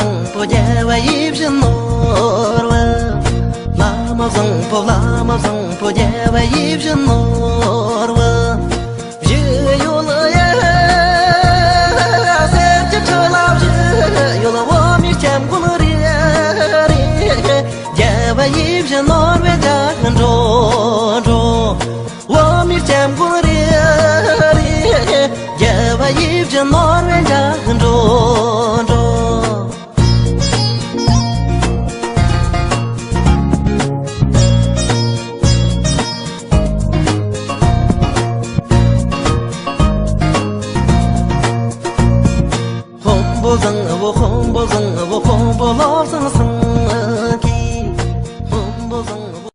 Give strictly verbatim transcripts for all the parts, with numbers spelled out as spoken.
བཟང་པོ་རྒྱལ་བ་ཡིད་བཞིན་ནོར་བུ། བླ་མ་བཟང་པོ་བླ་མ་བཟང་པོ་རྒྱལ་བ་ཡིད་བཞིན་ནོར་བུ། བཞི་ཡོད་ཡ། གསེར་གྱི་ཁྲི་ལ་བཞི་ཡོད། འོ་མའི་སྐྱབས་མགོན་རེ་རེ། རྒྱལ་བ་ཡིད་བཞིན་ནོར་བུའི་འཇའ་འགྲོ་འགྲོ། འོ་མའི་སྐྱབས་མགོན་རེ་རེ། རྒྱལ་བ་ཡིད་བཞིན་ནོར་བུའི་འཇའ་འགྲོ་འགྲོ། དཔོན་པོ་བཟང་བོ། དཔོན་པོ་བཟང་བོ། དཔོན་པོ་བློ་བཟང་སེང་གེ། དཔོན་པོ་བཟང་བོ།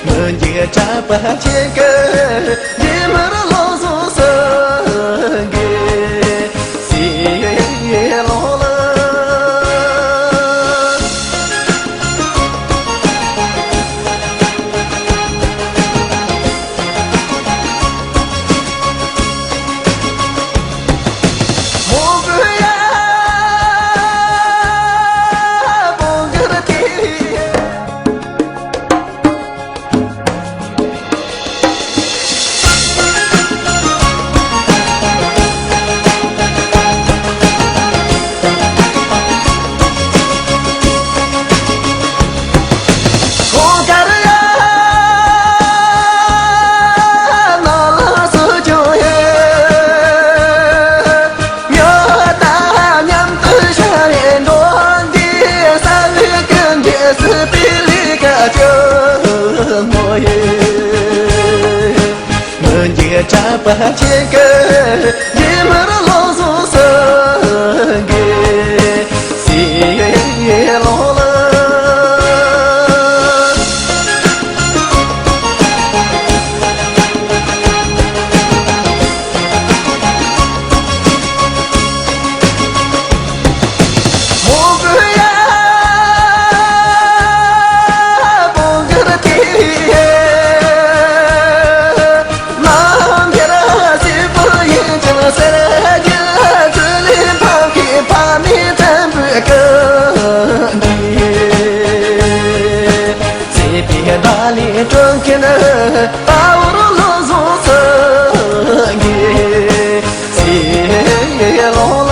མི་འཇིགས་གྲགས་པ་ཆེ་གི་འཇིགས་མེད་བློ་བཟང་སེང་གེ་སྲིད་ལོ་ལ། མོ་གུ་ཡ། མོ་གུ་ར་ཏི། མི་འཇིགས་གྲགས་པ་ཆེ་གི་འཇིགས་མེད་བློ་བཟང་སེང་གེ་སྲིད་ལོ་ལ།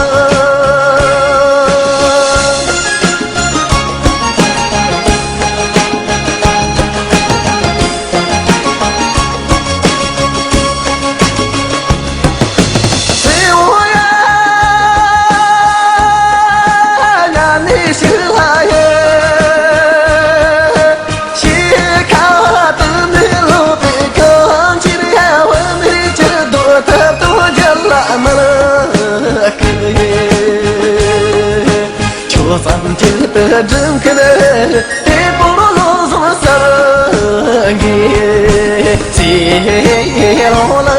ཁྱོད་བསམ་ཅིག་ཏུ་སྒྲུབ་མཁན་དེ་པོར་བློ་བཟང་སེང་གེ་ཚེ་ལོ་ལ།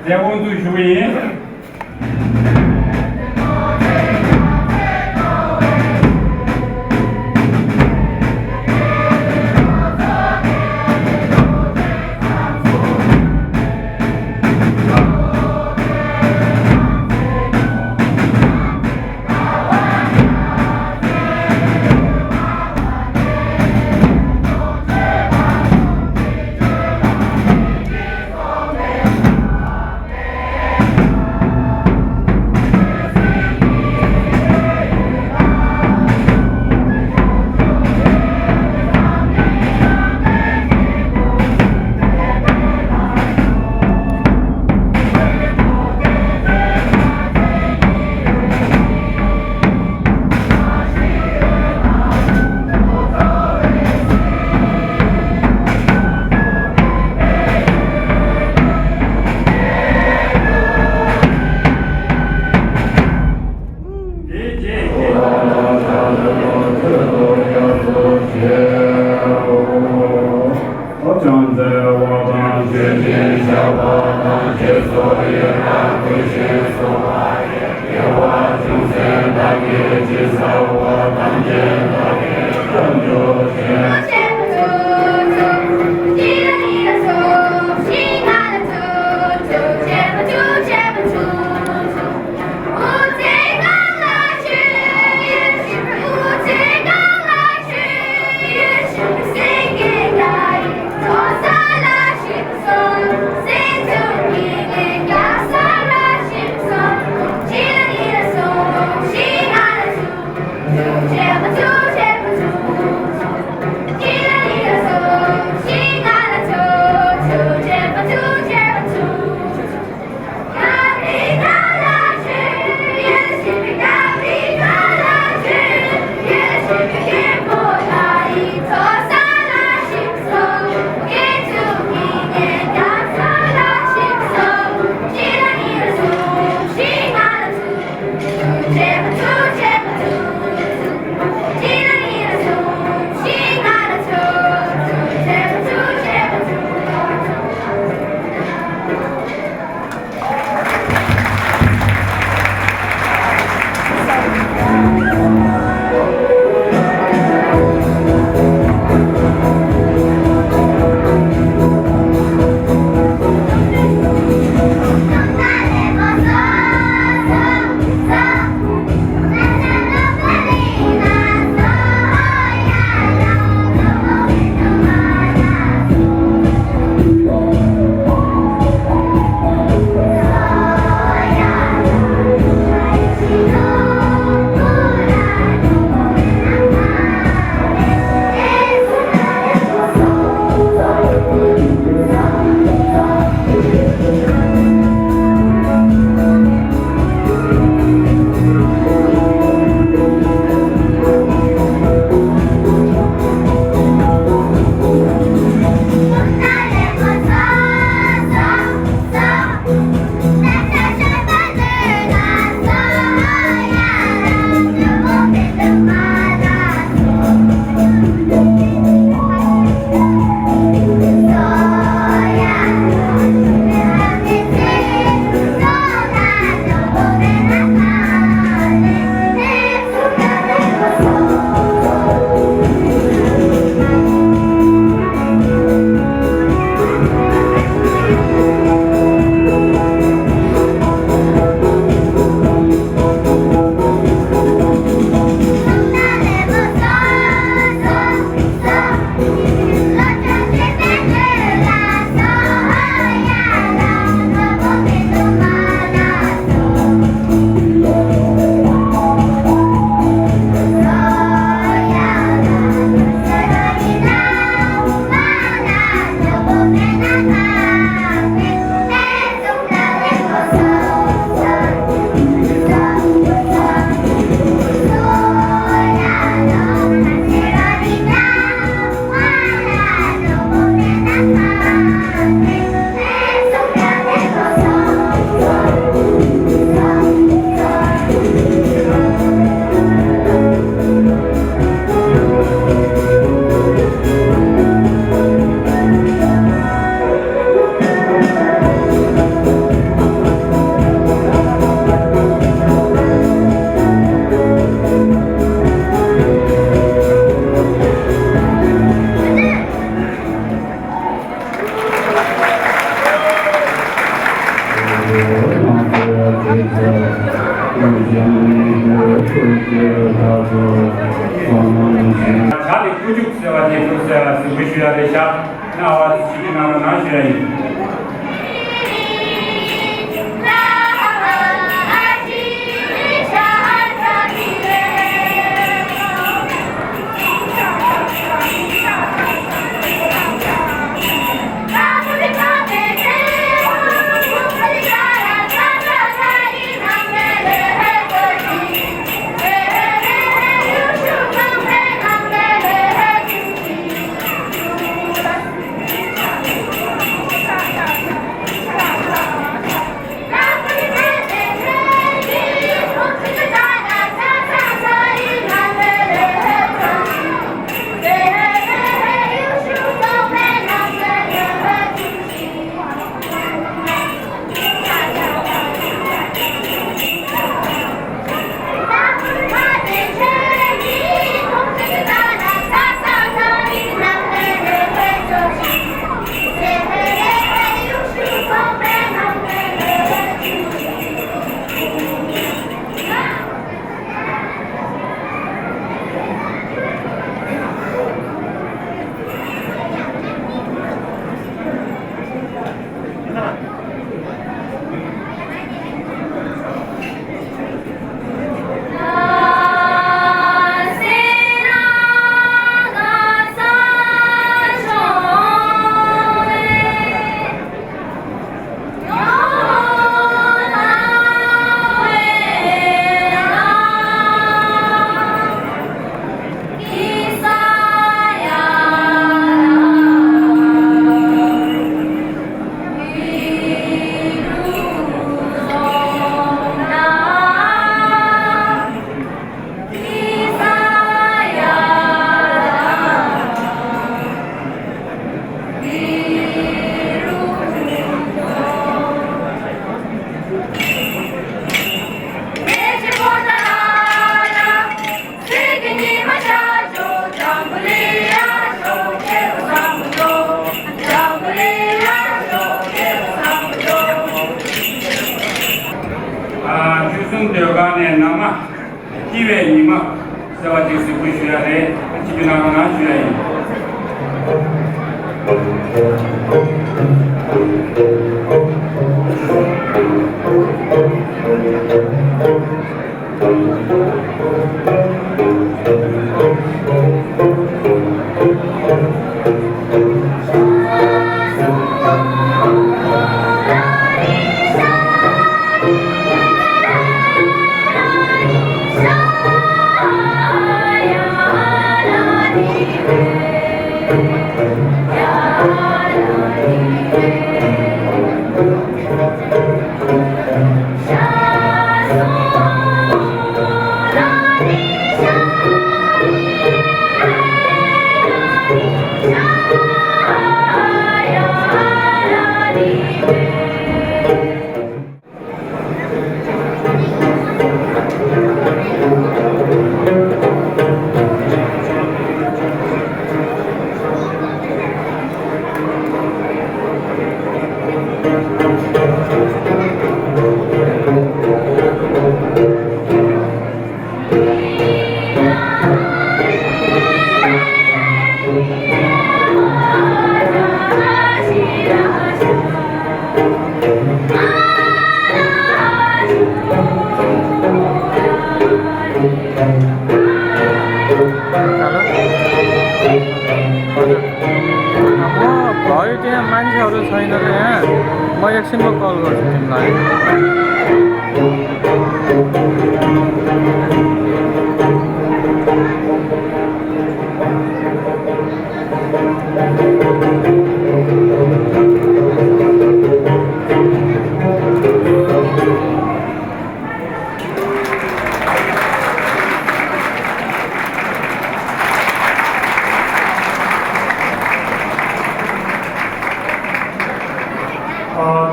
དབུ་འཛུགས་ཞུ་གི་ཡིན། ཟེར་ལ་གཟིགས་འབུལ་ཞུ་ཡ་རེད་ཤག་ན་བ་ཞིག་གི་ནང་ལ་ནང་ཞུ་ཡ་ཡིན། ཨ། ཆོལ་གསུམ་ཟློས་གར་ནས་ནང་མ། སྐྱིད་པའི་ཉི་མ་ཟེར་བ་ཅིག་གཟིགས་འབུལ་ཞུ་ཡ་རེད། ཁྱེད་ཀྱི་ནང་ནང་ཞུ་ཡ་ཡིན། म भाइ त्यहाँ मान्छेहरू छैन र यहाँ। म एकछिनमा कल गर्छु तिमीलाई।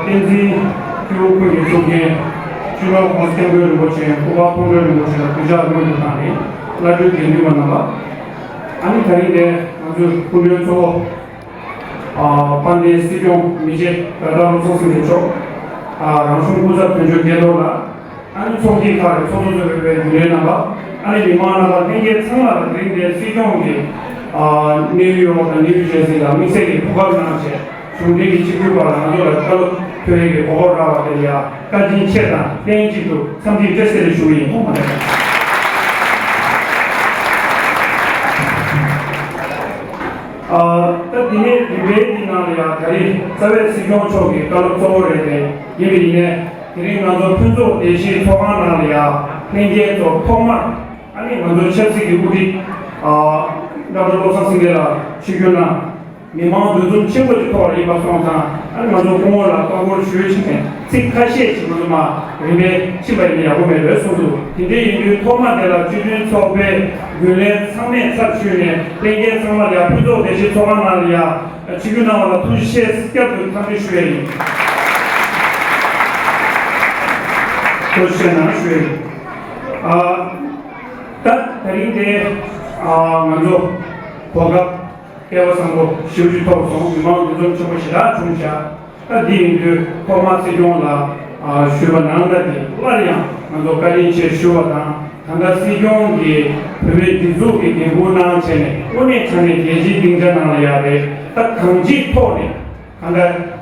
བསྟན་འཛིན་སྐྱེས་བུ་ཀུན་གྱི་གཙུག་རྒྱན་སྤྱི་ནོར་༸གོང་ས་༸སྐྱབས་མགོན་རིན་པོ་ཆེ་སྐུ་པར་སྤུངས་རོལ་རིན་པོ་ཆེ་ལ་གུས་ཕྱག་སྔོན་དུ་བཏང་ནས་བླ་སྤྲུལ་དགེ་འདུན་པ་རྣམ་པ། ཨ་ནི་ད་རིང་འདིར་ང་ཚོའི་སྐུ་མགྲོན་གཙོ་བོ། ཨ། དཔལ་ལྡན་སྲིད་སྐྱོང་མི་རྗེ་ར་ཏ་བློ་བཟང་སེང་གེ་མཆོག་ཨ། རང་གཞུང་སྐུ་ཚབ་དོན་གཅོད་སྐལ་རྡོར་ལགས། ཨ་ནི་ཚོགས་སྡེ་ཁག་གི་ཚོགས་གཙོ་གཙོས་པའི་རྒྱུན་ལས་རྣམ་པ། ཨ་ནི་མི་མང་རྣམ་པ་ལྷན་རྒྱས་ཚང་མ་ལ་དེ་རིང་འདིར་སྲིད་སྐྱོང་གི་ ཨ་ནིའུ་ཡོག་དང་ནིའུ་ཇེར་སི་ལ་དམིགས་བསལ་གྱི་གོ་སྐབས་གནང་བྱས། གཞུང་འབྲེལ་གྱི་སྤྱི་ཁྱབ་པ་ལ་ང་ཚོ་ལ་བཀའ་སློབ་ཕུལ་ཡས་ཀྱི་གོ་སྐབས་རག་པ་དེ་ལ་ཡང་བཀའ་དྲིན་ཆེ་དང་ལྷན་ཅིག་ཏུ་འཚམས་འདྲི་བཀྲ་ཤིས་བདེ་ལེགས་ཞུ་གི་ཡིན། ཐོག་མ་ནས། ཨ་ད་དེ་ནས་རིམ་པས་འདི་ནང་ལ་ཡང་ད་རེས་རྩ་བའི་སྲིད་སྐྱོང་མཆོག་གི་བཀའ་སློབ་གཙོ་བོ་རེད་དེ། ཡིན་པ་ཡིན་ནའི་དེ་རིང་ང་ཚོ་ཕུན་ཚོགས་བདེ་སྐྱིད་ཚོགས་ཁང་ནང་ལ་ཡང་ལྷན་རྒྱས་ཚོ་ཐོག་མར། ཨ་ནི་ང་ཚོའི་ཆབ་སྲིད་ཀྱི་དབུ་ཁྲིད་ཨ་ཌོག་ཊར་བློ་བཟང་སེང་གེ་ལགས་ཆིབས་བསྒྱུར་གནང་། མི་མང་འདུ་འཛོམས་ཆེན་པོ་ཅིག་ཐོག་ལ་ཡིན་པ་སོང་ཙང་། ཨ་ནི་ང་ཚོ་སྐུ་ངོ་ལ་བཀའ་འཁོར་ཞུས་ཕྱིན་ནས་ཚིག་ཁ་ཤས་ཅིག་ང་ཚོ་མར་རིམ་པས་ཕྱིན་པ་ཡིན་ན་ཡག་པོ་མེད་པའི་གསུང་འདུག་དེ་འདྲ་ཡིན་དུས་ཐོག་མ་དེ་ལ་སྤྱི་མཐུན་ཚོགས་པའི་རྒྱུན་ལས་ཚང་མས་ཚབ་ཞུས་ནས་ལྷན་རྒྱས་ཚང་མ་ལ་ཡང་ཕུན་ཚོགས་བདེ་སྐྱིད་ཚོགས་ཁང་ནང་ལ་ཡང་ཆིབས་བསྒྱུར་གནང་བ་ལ་ཐུགས་རྗེ་ཆེ་བསྐྱར་དུ་འཚམས་འདྲི་ཞུ་ཡས་ཡིན། ཐུགས་རྗེ་ཆེ་གནང་ཞུ་ཡས་ཡིན། ཨ་ད་དེ་རིང་དེ་ཨ་ང་ཚོ་གོ་སྐབས་སྐལ་བ་བཟང་པོ་ཞེ་པོ་ཅིག་ཐོབ་སོང་། མི་མང་འདུ་འཛོམས་ཆེན་པོ་ཞེ་དྲག་བྱུང་བཞག་ད་འདི་ཡིན་དུས་ཐོག་མར་སྲིད་སྐྱོང་ལ་ཨ་ཞུས་པ་ནང་ལྟར་གྱི་སླར་ཡང་ང་ཚོ་བཀའ་དྲིན་ཆེ་ཞུ་བ་དང་། ད་ལྟ་སྲིད་སྐྱོང་གིས་བོད་མིའི་སྒྲིག་འཛུགས་ཀྱི་འགན་འཁུར་གནང་བྱས་ནས་དངོས་གནས་དྲང་གནས་རྒྱལ་སྤྱིའི་སྡིངས་ཆ་ནང་ལ་ཡ་རེད། ད་གང་ཅིའི་ཐོག་ནས་ད་ལྟ་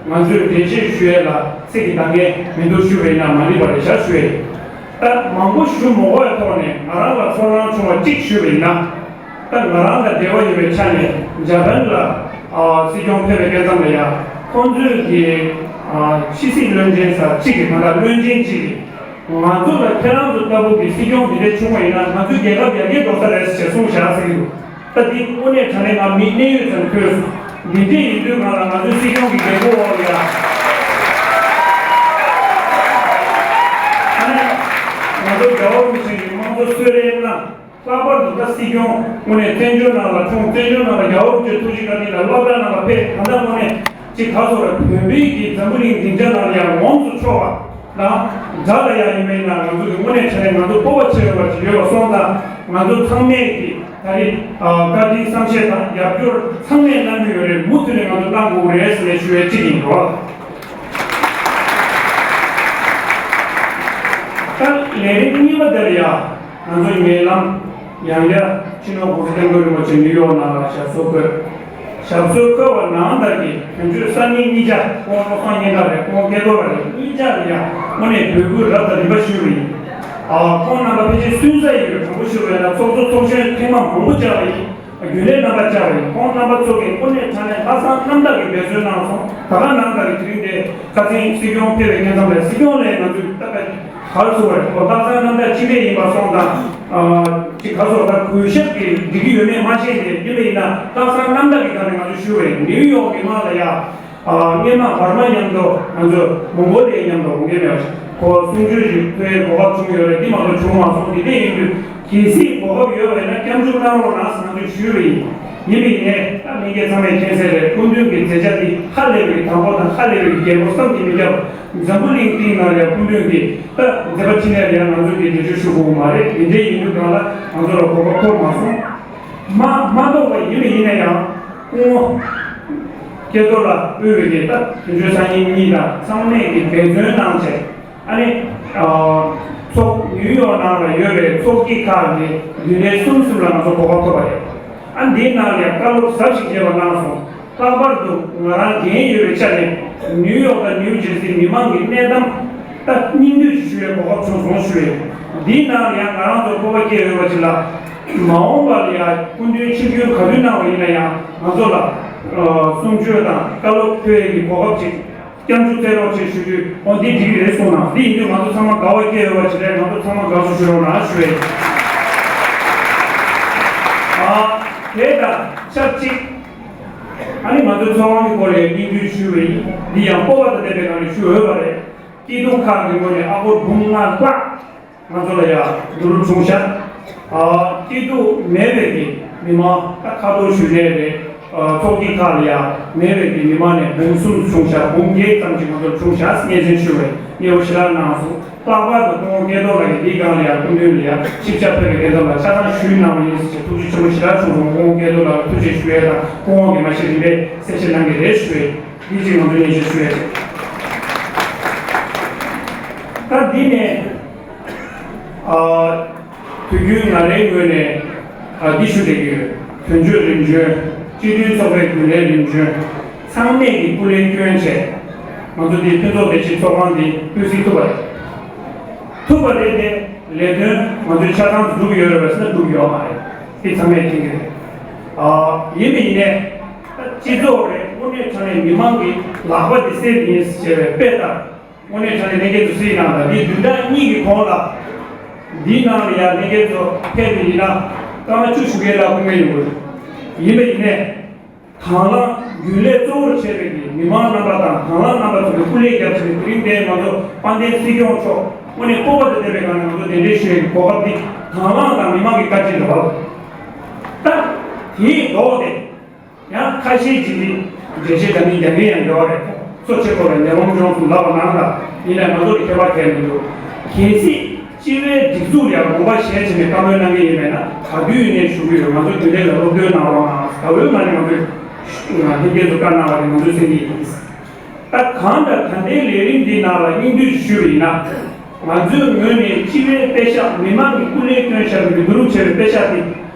ང་ཚོས་འགྲེལ་བཤད་ཞུ་ཡས་ལ་ཚིག་གི་འདང་ངེས་མི་འདུག་ཞུ་བས་ན་མ་ལུས་པ་རེད་ཤག་ཞུ་ཡས། ད་མང་པོ་ཞུ་མ་དགོས་པའི་ཐོག་ནས་ང་རང་ལ་ཚོར་སྣང་བྱུང་བ་གཅིག་ཞུ་བས་ན། ད་ང་རང་དང་འབྲེལ་བ་ཡོད་པའི་ཆ་ནས་འཇར་པན་ལ་ཨ་སྲིད་སྐྱོང་ཕེབས་པའི་སྐབས་ཙམ་ལ་ཡ་ཁོང་ཚོས་ཀྱི་ཨ་ཕྱི་སྲིད་བློན་ཆེན་ཟེར་གཅིག་གིས་ད་ལྟ་བློན་ཆེན་གཅིག་གིས་ང་ཚོ་ལ་ཁྱེད་རང་ཚོ་ལྟ་བུ་གི་སྲིད་སྐྱོང་འདི་འདྲ་བྱུང་བ་ཡིན་ན་ང་ཚོའི་རྒྱལ་ཁབ་ཡར་རྒྱས་འགྲོ་ས་རེད་ཟེར་གསུངས་བཞག་ཟེར་གྱི་འདུག་ད་འདི་དངོས་གནས་དྲང་གནས་ང་མིག་ནད་ཡོད་ཙམ་འཁོལ་སོང་། འདི་འདྲས་ཡིན་དུས་ང་ལ་ང་ཚོའི་སྲིད་སྐྱོང་གི་འགན་འཁུར་འོག་ལ་ཡ། ཨ་ནི་ང་ཚོ་རྒྱལ་བ་རིན་པོ་ཆེ་གི་དམངས་གཙོ་གསོལ་རས་གནང་། ལྷག་པར་དུ་ད་སྲིད་སྐྱོང་དངོས་གནས་བཙན་བྱོལ་ནང་ལ་འཁྲུངས། བཙན་བྱོལ་ནང་ལ་རྒྱལ་བ་རིན་པོ་ཆེའི་ཐུགས་རྗེ་བཀའ་དྲིན་ལ་སློབ་གྲྭ་ནང་ལ་ཕེབས། ད་ལྟ་དངོས་གནས་ཅིག་ག་སོགས་ལ་བོད་མིའི་གི་འཛམ་བུ་གླིང་སྡིངས་ཆ་ནང་ལ་ཡང་ངོམས་སུ་ཆོག་པ་དང་འདྲ་ལ་ཡང་ཡིན་པ་ཡིན་ན། ང་ཚོ་གི་དངོས་གནས་དྲང་གནས་ང་ཚོ་སྤོབས་པ་ཆེ་བ་ཅིག་ཡོད་པ་སོང་ཙང་། ང་ཚོ་ཚང་མས་ཀྱི་ད་རེས་ཨ་བཀའ་དྲིན་བསམ་ཤེས་དང་རྒྱབ་སྐྱོར་ཚང་མས་གནང་གི་ཡོད་རེད། མུ་མཐུད་ནས་ང་ཚོ་གནང་དགོས་རེད་ཟེར་ནས་ཞུ་ཡས་གཅིག་ཡིན་རོགས། ད་ལས་རིམ་གཉིས་པ་དེ་ལ་ཡ། ང་ཚོ་ཉེ་ལམ་ཡང་བསྐྱར་སྤྱི་ནོར་༸གོང་ས་༸སྐྱབས་མགོན་རིན་པོ་ཆེ་ནིའུ་ཡོག་ནང་ལ་ཞབས་སོར་འཁོད། ཞབས་སོར་འཁོད་པ་ནང་ལྟར་གྱི་དོན་གཅོད་གསར་རྙིང་གཉིས་ཆ། ཁོང་བློ་བཟང་སྙན་གྲགས་རེད། ཁོང་སྐལ་རྡོར་ལགས་རེད། གཉིས་ཆ་ལ་ཡང་དངོས་གནས་འབོད་སྐུལ་རབ་དང་རིམ་པ་ཞུས་པ་ཡིན། ཨ་ཁོང་རྣམ་པ་ཕལ་ཆེར་སུན་གཙེར་ཡོད། དྲང་པོ་ཞུ་བ་ཡིན་ན་ཚོགས་གཙོ་ཚོགས་གཞོན་ཐེངས་མ་མང་པོ་བཅར་བ་ཡིན། རྒྱུན་ལས་རྣམ་པ་བཅར་བ་ཡིན། ཁོང་རྣམ་པ་ཚོ་གིས་དངོས་གནས་དྲང་གནས་ལྷག་བསམ་རྣམ་དག་གིས་འབད་བརྩོན་གནང་སོང་། ད་ག་ནང་ལྟར་གྱི་དེ་རིང་དེ་ཁ་སང་སྲིད་སྐྱོང་ཕེབས་པའི་སྐབས་ལ་སྲིད་སྐྱོང་ལ་ང་ཚོས་ལྟ་བ་ག་རེ་ཟེར་བ་རེད། ཁོ་ལྷག་བསམ་རྣམ་དག་ཅི་འདྲ་ཡིན་པ་སོང་ཙང་། ཨ་ཅིག་ག་རེ་ཟེར་བ། ད་གུས་ཞབས་ཀྱིས་འགྲིག་གི་ཡོད་མེད་མ་ཤེས་ཏེ། ཡིན་པ་ཡིན་ན་ལྷག་བསམ་རྣམ་དག་གི་སྒང་ནས་ང་ཚོས་ཞུ་བ་རེད། ནིའུ་ཡོག་མི་མང་ལ་ཡ། ཨ་སྔོན་མ་འབར་མ་མཉམ་དུ་ང་ཚོ་མོང་གོ་ལི་ཡ་མཉམ་དུ་འོང་མཁན་མེད་པ་ཞིག་ཁོ་གསུང་ཆོས་ཤིག་ཕུལ་གོ་སྐབས་བྱུང་ཡོད་རེད། འདི་མ་གཏོགས་བྱུང་མ་སོང་། འདི་འདྲ་ཡིན་དུས་གལ་སྲིད་གོ་སྐབས་ཡོད་པ་ཡིན་ན་སྐྱབས་འཇུག་གནང་རོགས་གནང་ཟེར་ང་ཚོས་ཞུས་པ་ཡིན། ཡིན་པ་ཡིན་ནའི་ད་ལྷན་རྒྱས་ཚང་མས་མཁྱེན་གསལ་རེད། སྐུ་མདུན་གྱི་མཛད་འཆར་འདི་ཧ་ལས་པའི་དང་པོ་དང་ཧ་ལས་པའི་རྒྱས་པོ་བསམ་གྱིས་མི་ཁྱབ། འཛམ་བུ་གླིང་སྟེང་ནང་ལ་ཡང་སྐུ་མདུན་གྱི་ད་མཛད་པ་ཕྲིན་ལས་ལ་ཡང་ང་ཚོ་གིས་འགྲེལ་བརྗོད་ཞུ་དགོས་མ་རེད། དེ་འདྲའི་ཡིན་དུས་གང་ལ་ང་ཚོ་ལ་གོ་སྐབས་ཐོབ་མ་སོང་། མ་མ་གཏོགས་པ་ཡིན་པ་ཡིན་ན་ཡང་སྐུ་ངོ་སྐལ་རྡོར་ལགས་དབུས་པའི་གི་ད་དོན་གཅོད་གསར་རྙིང་གཉིས་དང་ཚང་མས་ཀྱི་འབད་བརྩོན་གནང་བྱས། ཨ་ནི་ཨ་ཚོགས་ནིའུ་ཡོག་ནང་ལ་ཡོད་པའི་ཚོགས་སྐྱིད་ཁག་གི་རྒྱུན་ལས་གསུམ་གསུམ་ལ་ང་ཚོ་གོ་སྐབས་ཐོབ་པ་རེད། ཨ་འདིའི་ནང་ལ་ཡང་བཀའ་སློབ་ཟབ་ཞིག་རྒྱས་པ་གནང་སོང་། ལྷག་པར་དུ་ང་རང་འགན་ཡོད་པའི་ཆ་ནས་ནིའུ་ཡོག་དང་ནིའུ་ཇེར་སི་མི་མང་གི་གནས་སྟངས་ད་སྙིང་བསྡུས་ཞུ་བའི་གོ་སྐབས་བྱུང་སོང་ཞུ་བས། འདིའི་ནང་ལ་ཡང་ང་རང་ཚོར་སྤོབས་པ་སྐྱེ་འོས་པ་ཅིག་ལ། མ་འོངས་པ་ལ་ཡང་སྐུ་མདུན་ཆིབས་བསྒྱུར་ག་དུས་གནང་བ་ཡིན་ན་ཡང་ང་ཚོ་ལ་གསུང་ཆོས་དང་བཀའ་སློབ་ཕུལ་ཡས་ཀྱི་གོ་སྐབས་ཅིག་སྐྱབས་འཇུག་སྩལ་རོགས་ཞེས་ཞུ་དུས། འོ་འདི་འགྲིག་གི་རེད་གསུངས་གནང་། འདི་ཡིན་དུས་ང་ཚོ་ཚང་མ་དགའ་བ་སྐྱེ་འོས་པ་ཅིག་རེད། ང་ཚོ་ཚང་མ་དགའ་བསུ་ཞུ་རོགས་གནང་ཞུ་བས། ཨ་དེ་དང་ཆབས་ཅིག་ཨ་ནི་ང་ཚོའི་ཚོགས་ཁང་གི་སྐོར་ལ་སྙིང་བསྡུས་ཞུས་པ་ཡིན། འདི་ཡང་སྤོབས་པ་དང་ལྡན་པའི་ངང་ནས་ཞུ་འོས་པ་རེད། སྐྱིད་སྡུག་ཁག་གི་ངོས་ནས་ཨ་སྒོར་འབུམ་ལྔ་ལྷག་ང་ཚོ་ལ་ཡང་བསྡུ་རུབ་བྱུང་ཤག་ཨ་སྐྱིད་སྡུག་མེད་པའི་གི་མི་མང་ད་ཁ་ཐོར་ཞུ་ནས་རེད། ཨ་ཚོགས་སྐྱིད་ཁག་ལ་ཡང་མེད་པའི་གི་མི་མང་ནས་འབུམ་གསུམ་བྱུང་ཤག་འབུམ་བརྒྱད་ཙམ་ཅིག་ང་ཚོར་བྱུང་ཤག་སྙན་སེང་ཞུ་བའི་སྙན་པོ་ཞེ་དྲག་གནང་སོང་། ལྷག་པར་དུ་སྐུ་ངོ་སྐལ་རྡོར་ལགས་ཀྱིས་འདིའི་སྒང་ལ་ཡང་སྐུ་མདུན་ལ་ཡང་ཆིབས་ཞབས་ཕེབས་པའི་སྐལ་བཟང་ལ་ཆ་ཚང་ཞུས་གནང་བ་ཡིན་ཟེར་བྱས་ཐུགས་རྗེ་ཆེན་པོ་ཞེ་དྲག་བྱུང་སོང་། སྐུ་ངོ་སྐལ་རྡོར་ལགས་ལ་ཐུགས་རྗེ་ཞུ་ཡས་དང་སྐུ་ངོ་གིས་མ་གཞི་རིམ་པས་གསལ་བཤད་གནང་གི་རེད་ཞུ་ཡས། འདི་གཅིག་ང་ཚོས་སྙན་ཞུ་ཞུ་ཡས་རེད། ད་འདི་ནས་ཨ་དུས་རྒྱུན་ང་རའི་ངོས་ནས་ཨ་འདི་ཞུ་བསྡད་ཀྱི་ཡོད། དོན་གཅོད་རིམ་བྱོན། སྤྱི་མཐུན་ཚོགས་པའི་རྒྱུན་ལས་རིམ་བྱོན། ཚང་མས་ཀྱི་སྐུ་ལས་བསྐྱོན་བྱས། ང་ཚོ་འདི་ཕུན་ཚོགས་བདེ་སྐྱིད་ཚོགས་ཁང་འདི་སྤོས་སྲིད་ཐུབ་པ་རེད། ཐུབ་པ་རེད་དེ། ལས་དོན་ང་ཚོས་ཆ་ཚང་དུ་སྒྲུབ་ཡོད་རེད་པས་ཟེར་ན་སྒྲུབ་ཡོད་མ་རེད། དེ་ཚང་མས་མཁྱེན་གྱི་རེད། ཨ། ཡིན་པ་ཡིན་ནའི། སྤྱི་ཚོགས་རེད། དངོས་གནས་དྲང་གནས་མི་མང་གི་ལག་པ་འདི་གསོས་ཡིན་ཟེར་བའི་དཔེ་ལྟར། དངོས་གནས་དྲང་གནས་ལྷན་རྒྱས་ཚོ་གཟིགས་གནང་དང་། འདི་བདུན་ཕྲག་གཉིས་ཀྱི་གོང་ལ། འདིའི་ནང་ལ་ཡང་ལྷན་རྒྱས་ཚོ་ཕེབས་པ་ཡིན་ན། སྐར་མ་བཅུ་བཞུགས་མཁན་ལ་སྐུ་ངལ་ཡོང་གི་རེད། ཡིན་པ་ཡིན་ནའི། དང་བླངས་རྒྱུན་ལས་གཙོ་བོར་བྱས་པའི་གི་མི་མང་རྣམ་པ་དང་། དང་བླངས་རྣམ་པ་ཚོ་གི་སྐུ་ལས་བརྒྱབ་བྱས་པའི་དེ་རིང་འདིར་ང་ཚོ་དཔལ་ལྡན་སྲིད་སྐྱོང་མཆོག་དངོས་གནས་སྤོབས་པ་དང་ལྡན་པའི་ངང་ནས་ང་ཚོ་གདན་འདྲེན་ཞུ་ཡས་ཀྱི་གོ་སྐབས་འདི་དང་བླངས་དང་མི་མང་གི་བཀའ་དྲིན་རེད་བ། ད་དེའི་ལྡོག་སྟེ། ཡང་ཁ་ཤས་ཅིག་གིས་འགྲེལ་བཤད་འདྲ་མིན་རྒྱག་མཁན་ཡང་ཡོད་རེད། གཙོ་ཆེ་ཁོ་ལ་ཉེ་ལམ་ཅུང་ཙམ་ལབ་པ་ནང་ལ་ཡིན་ནའི་ང་ཚོ་ལ་ཁྱད་པར་གང་ཡང་མི་འདུག་གལ་སྲིད་སྤྱི་པའི་སྒྲིག་འཛུགས་ལ་ཡང་དགོངས་པ་བཞེས་བྱས་ནས་བཀའ་མོལ་གནང་མཁན་ཡིན་པས་ན། ག་དུས་ཡིན་ནའི་ཞུ་གི་ཡོད། ང་ཚོ་རྒྱུན་ལས་ལ་སློབ་སྟོན་གནང་རོགས་གནང་། ཟླ་བའི་ནང་ནས་ང་ཚོས་ལྷན་རྒྱས་ཚོ་བཀའ་གནང་བ་རེད། ང་ཚོས་གསན་གྱི་ཡིན། ད་གང་ལྟར་ད་ལྟའི་ལས་རིམ་འདིའི་ནང་ལ་སྙིང་བསྡུས་ཞུས་པ་ཡིན་ན། ང་ཚོའི་ངོས་ནས་སྤྱི་པའི་པེ་ཤག་མི་མང་གིས་སྐུ་ལས་བསྐྱོན་བཞག་པའི་བསྡུ་རུབ་བྱས་པའི་པེ་ཤག་དེ།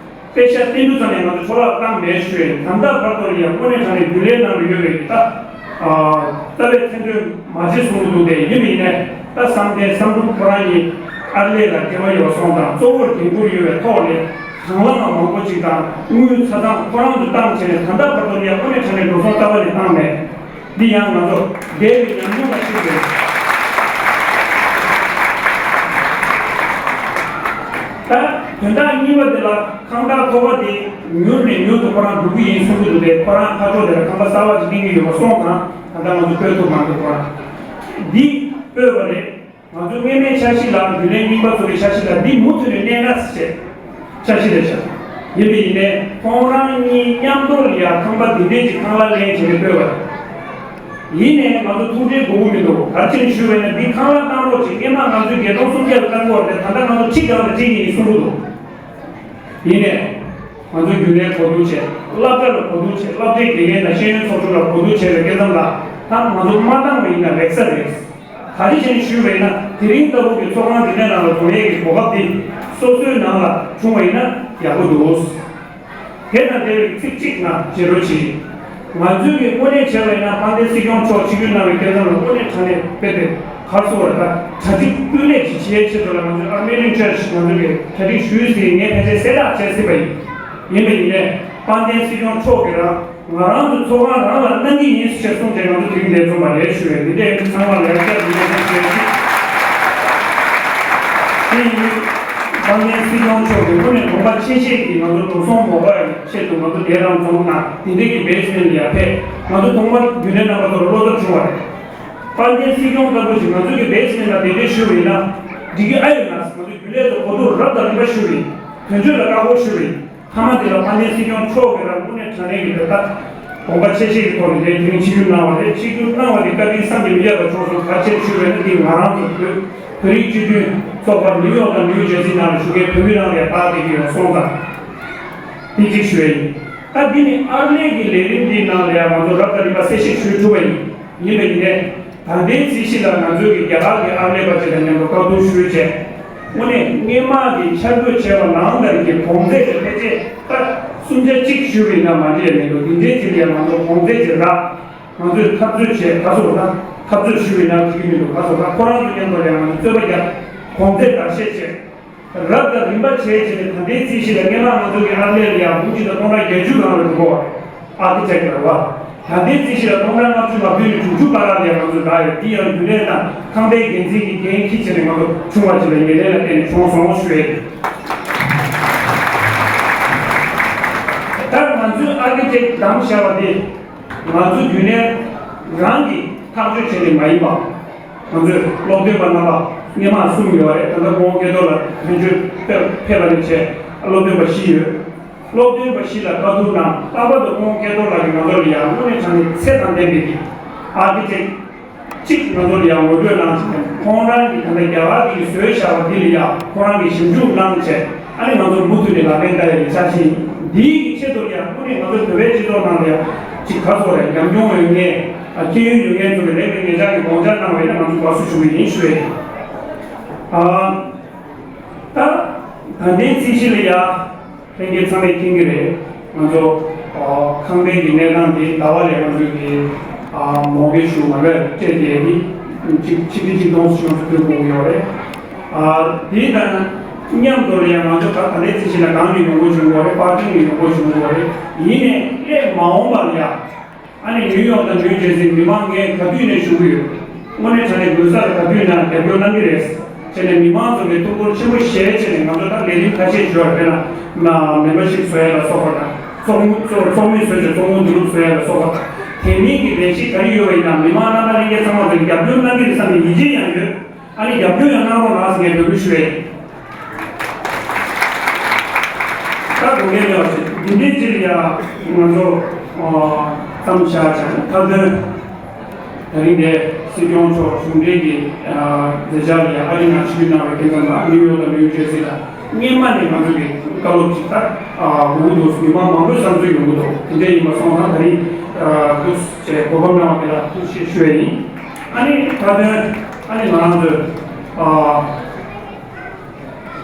པེ་ཤག་བསྟན་འགྲོ་ཙམ་ནས་ང་ཚོ་འཕྲོ་བརླག་བཏང་མེད་ཞུ་ཡས། ད་ལྟ་བར་དུ་ཡང་དངོས་གནས་དྲང་གནས་རྒྱུན་ལས་ནང་ལ་ཡོད་པའི་ད། ཨ། རྩ་བའི་མཚན་ཐོས་མ་བྱེད་གསུང་གི་འདུག་སྟེ། ཡིན་པ་ཡིན་ནའི་ད་བསམ་གཏན་བསམ་འགྲུབ་ཁོ་རང་གི་ཨར་ལས་ལ་འབྲེལ་བ་ཡོད་སོང་དང་། གཙོ་བོར་འགན་འཁུར་ཡོད་པའི་ཐོག་ནས་དང་བླངས་མང་པོ་ཅིག་དང་དངུལ་ཆ་ཚང་ཁོ་རང་ཚོ་བཏང་བྱས་ནས། ད་ལྟ་བར་དུ་ཡང་དངོས་གནས་དྲང་གནས་འགྲོ་སོང་རྩ་བ་ནས་བཏང་མེད། འདི་ཡང་ང་ཚོ་འདས་པའི་ཉམས་མྱོང་ལ་གཞིགས་ཏེ། ད་དོན་དག་གཉིས་པ་དེ་ལ། ཁང་བདག་ཐོག་པ་དེ་མྱུར་ནས་མྱུར་དུ་ཁོ་རང་འགྲོ་གི་ཡིན་གསུང་གི་འདུག་སྟེ། ཁོ་རང་ཕར་ཕྱོགས་དེ་ལ་ཁང་པ་གསར་པ་ཅིག་གཏིང་གི་ཡོད་པ་སོང་ཙང་། ད་ལྟ་ང་ཚོ་སྤོས་ཐུབ་མ་འདུག་ཁོ་རང་འདི་སྤོས་པ་རེད། ང་ཚོ་སྔོན་མའི་འཆར་གཞི་ལ། རྒྱུན་ལས་རྙིང་པ་ཚོ་གི་འཆར་གཞི་ལ་འདི་མུ་མཐུད་ནས་གནས་ན་ཟེར་བྱས་འཆར་གཞི་རེད་ཤག་ཡིན་པ་ཡིན་ནའི་ཁོང་རང་གཉིས་མཉམ་དུ་ལ་ཡ་ཁང་པ་འདི་འདྲས་ཅིག་ཁང་གླ་ལེན་བྱས་ནས་སྤོས་པ་རེད། ཡིན་ནའི་ང་ཚོ་ཐུགས་ཁྲལ་དགོས་ཀྱི་མི་འདུག་ག་རེ་བྱས་ནས་ཞུས་པ་ཡིན་ན། འདི་ཁང་གླ་བཏང་རོགས་བྱེད། སྔོན་མ་ང་ཚོས་བརྒྱད་སྟོང་སུམ་བརྒྱ་ལ་བཏང་གི་ཡོད་རེད། ད་ལྟ་ང་ཚོ་ཁྲི་གང་ལ་ཁྲི་གཉིས་གསུང་གི་འདུག་ཡིན་ནའི། ང་ཚོ་རྒྱུན་ལས་གོ་བསྡུར་བྱས། སློབ་གྲྭ་ལ་གོ་བསྡུར་བྱས། སློབ་གྲྭའི་དགེ་རྒན་དང་ཤེས་ཡོན་ཚོགས་ཆུང་ལ་གོ་བསྡུར་བྱས་པའི་སྐབས་ལ། ད་ང་ཚོ་མ་བཏང་བ་ཡིན་ན་རེག་ས་རེད། ག་རེ་བྱས་ནས་ཞུས་པ་ཡིན་ན། དེ་རིང་ལྟ་བུ་གི་ཚོགས་ཁང་འདི་འདྲའི་ནང་ལ་འཛོམས་ཡས་ཀྱི་གོ་སྐབས་འདི་སོ་སོའི་ནང་ལ་བྱུང་བ་ཡིན་ན་ཡག་པོ་འདུག་དེ་དང་འབྲེལ་བའི་ཚིག་གཅིག་ང་བརྗེ་རོགས་གྱིས། ང་ཚོས་ཀྱི་དངོས་གནས་བྱས་པ་ཡིན་ན། དཔལ་ལྡན་སྲིད་སྐྱོང་མཆོག་ཆིབས་བསྒྱུར་གནང་བའི་སྐལ་བཟང་ལ་དངོས་གནས་དྲང་གནས་དཔེ་དེ་ག་རེ་ཟེར་དགོས་རེད། ད་གྲ་སྒྲིག་སྤུས་ལེགས་ཅིག་བྱེད་ཆེད་དུ་ལ། ང་ཚོས་Armenian Church ང་ཚོ་གི་གྲ་སྒྲིག་ཞུས་ཟིན། ངས་ཕལ་ཆེར་གསལ་བསྒྲགས་བྱས་ཟིན་པ་ཡིན། ཡིན་པ་ཡིན་ནའི་དཔལ་ལྡན་སྲིད་སྐྱོང་མཆོག་གིས་རང་ང་རང་ཚོའི་ཚོགས་ཁང་རང་ལ་གནང་གི་ཡིན་ཞེས་གསུངས་ཏེ། ང་ཚོ་དེ་རིང་འདིར་འཛོམས་པ་རེད་ཞུ་བའི་འདི་འདྲའི་ཚང་མ་ལ་ཡང་བསྐྱར་འདི་འདྲའི་ཞུ་བའི་ཚིག་དེ་ཡིན། དཔལ་ལྡན་སྲིད་སྐྱོང་མཆོག་གིས་དངོས་གནས་དགོངས་པ་ཆེ་བཞེས་ཀྱིས་ང་ཚོ་འགྲོ་སོང་མ་དགོས་པའི་ཆེད་དུ་ང་ཚོ་འདིར་རང་འཛོམས་གནང་། དེ་འདྲའི་གི་basement་ལ་ཡར་ཕེབས། ང་ཚོ་ཐོག་མར་རྒྱུན་ལས་རྣམ་པ་ཚོར་བློ་འཚབ་བྱུང་བ་རེད། དཔལ་ལྡན་སྲིད་སྐྱོང་ལྟ་བུ་ཞིག་ང་ཚོ་གི་basement་ལ་གདན་འདྲེན་ཞུས་པ་ཡིན་ན་འགྲིག་གི་ཨ་ཡོད་ན། ང་ཚོ་རྒྱུན་ལས་ཚོ་གོ་བསྡུར་རབ་དང་རིམ་པ་ཞུས་པ་ཡིན། དོན་གཅོད་ལ་བཀའ་བསྒོ་ཞུས་པ་ཡིན། མཐའ་མ་དེ་ལ་དཔལ་ལྡན་སྲིད་སྐྱོང་མཆོག་གིས་རང་དངོས་གནས་དྲང་གནས་ཀྱི་ད་ལྟ་དགོངས་པ་ཆེ་བཞེས་ཀྱི་ཐོག་ནས་དེ་རིང་ཆིབས་བསྒྱུར་གནང་བ་རེད། ཆིབས་བསྒྱུར་གནང་བ་དེ་བཀའ་དྲིན་བསམ་གྱིས་མི་ཁྱབ་པ་བྱུང་སོང་། ག་རེ་བྱས་ཞུས་པ་ཡིན་ན། འདི་ང་རང་ཚོ་བོད་བོད་རིགས་སྤྱི་མཐུན་ཚོགས་པ་ནིའུ་ཡོག་དང་ནིའུ་ཇར་སི་ནང་ལ་བཞུགས་མཁན་བོད་མི་རང་ལ་ཡང་བལྟ་བསྡད་ཀྱི་ཡོད་སོང་ཙང་། དེ་གཅིག་ཞུ་ཡ་ཡིན། ད་འདི་ནི་ཨར་ལས་ཀྱི་ལས་རིམ་འདིའི་ནང་ལ་ཡང་ང་ཚོ་རབ་དང་རིམ་པ་གསལ་བཤད་ཞུས་ཐུབ་པ་ཡིན། ཡིན་པ་ཡིན་ནའི། ད་ལྟའི་རྩིས་གཞི་ལ་ང་ཚོས་ཀྱི་རྒྱ་གར་གྱི་ཨར་ལས་པ་ཅིག་དང་མཉམ་དུ་བཀའ་བསྡུར་ཞུས་བྱས། དངོས་གནས་སྔོན་མ་གི་འཆར་འགོད་བྱས་པ་ནང་ལྟར་གྱི་གོང་ཚད་ཀྱི་ཕལ་ཆེར་ད་སུམ་ཆ་གཅིག་ཞུས་པ་ཡིན་ན་མ་འགྲིག་ཡ་མི་འདུག་འདི་འདྲའི་ཅིག་ལ་ང་ཚོ་གོང་ཚད་ཅིག་རག་ང་ཚོས་འཐབ་རྩོད་བྱས། ག་སོགས་ད་འཐབ་རྩོད་ཞུས་པ་ཡིན་ན་འགྲིག་གི་མི་འདུག་ག་སོགས་ད་ཁོ་རང་ཚོ་མཉམ་དུ་ཡང་ང་ཚོས་རྩོད་པ་རྒྱག་གོང་ཚད་བརྟག་དཔྱད་བྱས། རབ་དང་རིམ་པ་བྱས་བྱས་ནས། ད་ལྟའི་རྩིས་གཞི་ལ་སྔོན་མ་ང་ཚོ་གི་ཨར་ལས་ལ་ཡང་འབུམ་གཅིག་དང་སྟོང་ཕྲག་བརྒྱད་ཅུ་གང་ལ་འགྲོ་གི་ཡོད་རེད། ཨར་ཀི་ཊེག་ལ་རེད་བ། ད་ལྟའི་རྩིས་གཞི་ལ་སྟོང་ཕྲག་ལྔ་བཅུ་ང་བདུན་ནས་དྲུག་ཅུ་བར་ལ་ཡང་ང་ཚོ་རག་ཡོད། འདི་ཡང་རྒྱུན་ལས་དང་ཁང་པའི་འགན་འཛིན་གྱི་འགན་འཁྱེར་བྱས་ནས་ང་ཚོ་ཆུང་བ་ཅིག་ལ་ངན་ལན་ལ་བརྟེན་ནས་བྱུང་སོང་ཞུ་ཡས་རེད། ད་ང་ཚོའི་ཨར་ཀི་ཊེག་བདམས་བཞག་པ་དེ་ང་ཚོ་རྒྱུན་ལས་རང་གིས་ཐག་གཅོད་བྱས་ནས་མ་ཡིན་པ། ང་ཚོས་སློབ་སྟོན་པ་རྣམ་པ་སྔོན་མ་གསུམ་ཡོད་རེད། ད་ལྟ་སྐུ་ངོ་སྐལ་རྡོར་ལགས་ཐོན་སྐྱོད་ཕེབས་ཕེབས་པ་ནས་བྱས་སློབ་སྟོན་པ་བཞི་ཡོད། སློབ་སྟོན་པ་བཞི་ལ་བཀའ་བསྡུར་གནང་། ལྷག་པར་དུ་སྐུ་ངོ་སྐལ་རྡོར་ལགས་ཀྱིས་ང་ཚོ་ལ་ཡང་དངོས་གནས་དྲང་གནས་ཚད་དང་ལྡན་པའི་གི་ཨར་ཀི་ཊེག་གཅིག་ང་ཚོ་ལ་ཡང་ངོ་སྤྲོད་གནང་བྱས། ཁོང་རང་གིས་ད་ལྟ་རྒྱ་གར་གྱིས་བཟོས་བཞག་པ་འདི་ལ་ཡང་ཁོང་རང་གིས་ཞིབ་འཇུག་གནང་བྱས། ཨ་ནི་ང་ཚོ་མུ་མཐུད་ནས་ལག་ལེན་བསྟར་ཡག་གི་འཆར་གཞི་ཡིན། འདིའི་གི་ཆེད་དུ་ཡང་དངོས་གནས་ང་ཚོ་བོད་པའི་སྤྱི་ཚོགས་ནང་ལ་ཡང་ཅིག་ག་སོགས་རེད། ཉམས་མྱོང་ཡོད་མཁན། ཨ། མཁྱེན་ཡོན་ཡོད་མཁན་ཚོ་གིས་ལེགས་པའི་ངེས་ཅག་གི་དགོངས་འཆར་གནང་བ་ཡིན་ན་ང་ཚོ་དགའ་བསུ་ཞུ་གི་ཡིན་ཞུ་ཡས་ཡིན། ཨ། ད་ད་ལྟའི་རྩིས་གཞི་ལ་ཡ་ལྷན་རྒྱས་ཚང་མས་མཁྱེན་གྱི་རེད། ང་ཚོ་ཨ་ཁང་པའི་གི་གནས་སྟངས་དེ་ཟླ་བ་རེ་ང་ཚོས་ཀྱི་ཨ་མོག་གེ་ཞུ་མ་རེད་སྤྲད་དེ་ནི་ཆིག་ཆིག་ཁྲི་ཆིག་སྟོང་ཞིག་ང་ཚོ་སྤྲོད་དགོས་ཀྱི་ཡོད་རེད། ཨ་དེ་དང་མཉམ་དུ་ལ་ཡང་ང་ཚོ་ད་ད་ལྟའི་རྩིས་གཞི་ལ་གང་ནས་ཡོང་དགོས་བྱུང་དགོས་རེད། པར་ཊི་ནས་ཡོང་དགོས་བྱུང་དགོས་རེད། ཡིན་ནའི་སླེབས་མ་འོངས་པ་ལ་ཡང་ཨ་ནི་ནིའུ་ཡོག་དང་ནིའུ་ཇེར་སི་མི་མང་ངས་ག་དུས་ནས་ཞུ་གི་ཡོད། དངོས་གནས་དྲང་གནས་དགོས་ས་ལ་ག་དུས་ན་རྒྱབ་སྐྱོར་གནང་གི་རེད། བྱས་ནས་མི་མང་ཚོ་གི་ཐུགས་ཁུར་ཆེན་པོ་བཞེས་བྱས་ནས་ང་ཚོ་ད་ལས་རིམ་ཁ་ཤས་ཞུ་བ་དཔེར་ན་མེམ་བར་ཤིབ་བཟོ་ཡ་ལ་སོགས་པ་དང་། ཚོགས་མི་ཚོགས་ཚོགས་མི་བཟོས་བྱས་ཚོགས་དཔོན་བསྡུ་རུབ་བཟོ་ཡ་ལ་སོགས་པ་དང་། དེ་མིན་གྱི་ལས་གཞི་ག་རེ་ཡོད་པ་ཡིན་ན་མི་མང་རྣམ་པ་ལྷན་རྒྱས་ཚང་མ་ཚོས་རྒྱབ་སྐྱོར་གནང་གི་རེད་བསམ་པའི་ཡིད་ཆེས་ཡང་ཡོད། ཨ་ནི་རྒྱབ་སྐྱོར་ཡང་གནང་རོགས་གནང་ཟེར་ངས་འབོད་སྐུལ་ཞུ་ཡས་ཡིན། ད་དགོངས་འགལ་མེད་པ་ཞིག་འདི་འདྲའི་ཅིག་ཡ་ང་ཚོ་ཨ་མཚམས་བཞག་བྱས་ན་མཐའ་དོན་ད་རིང་འདིར་སྲིད་སྐྱོང་མཆོག་གཞུང་འབྲེལ་གྱི་ཨ་མཛད་འཆར་ལ་ཡ་ཨ་རི་ནང་ཆིབས་བསྒྱུར་གནང་བའི་དེ་ཙམ་ལ་ནིའུ་ཡོག་དང་ནིའུ་ཇེར་སི་ལ་སྔོན་མ་ནས་ང་ཚོ་གི་བཀའ་སློབ་ཅིག་ད་ཨ་དགོས་ཀྱི་འདུག་མི་མང་མང་པོའི་བསམ་ཚུལ་ཡོང་གི་འདུག་དེ་འདྲ་ཡིན་པ་སོང་ཙང་ད་རིང་ཨ་ཐུགས་རྗེ་གོ་སྐབས་གནང་བ་དེ་ལ་ཐུགས་རྗེ་ཆེ་ཞུ་ཡས་ཡིན། ཨ་ནི་མཐའ་དོན་ཨ་ནི་ང་རང་ཚོས་ཨ།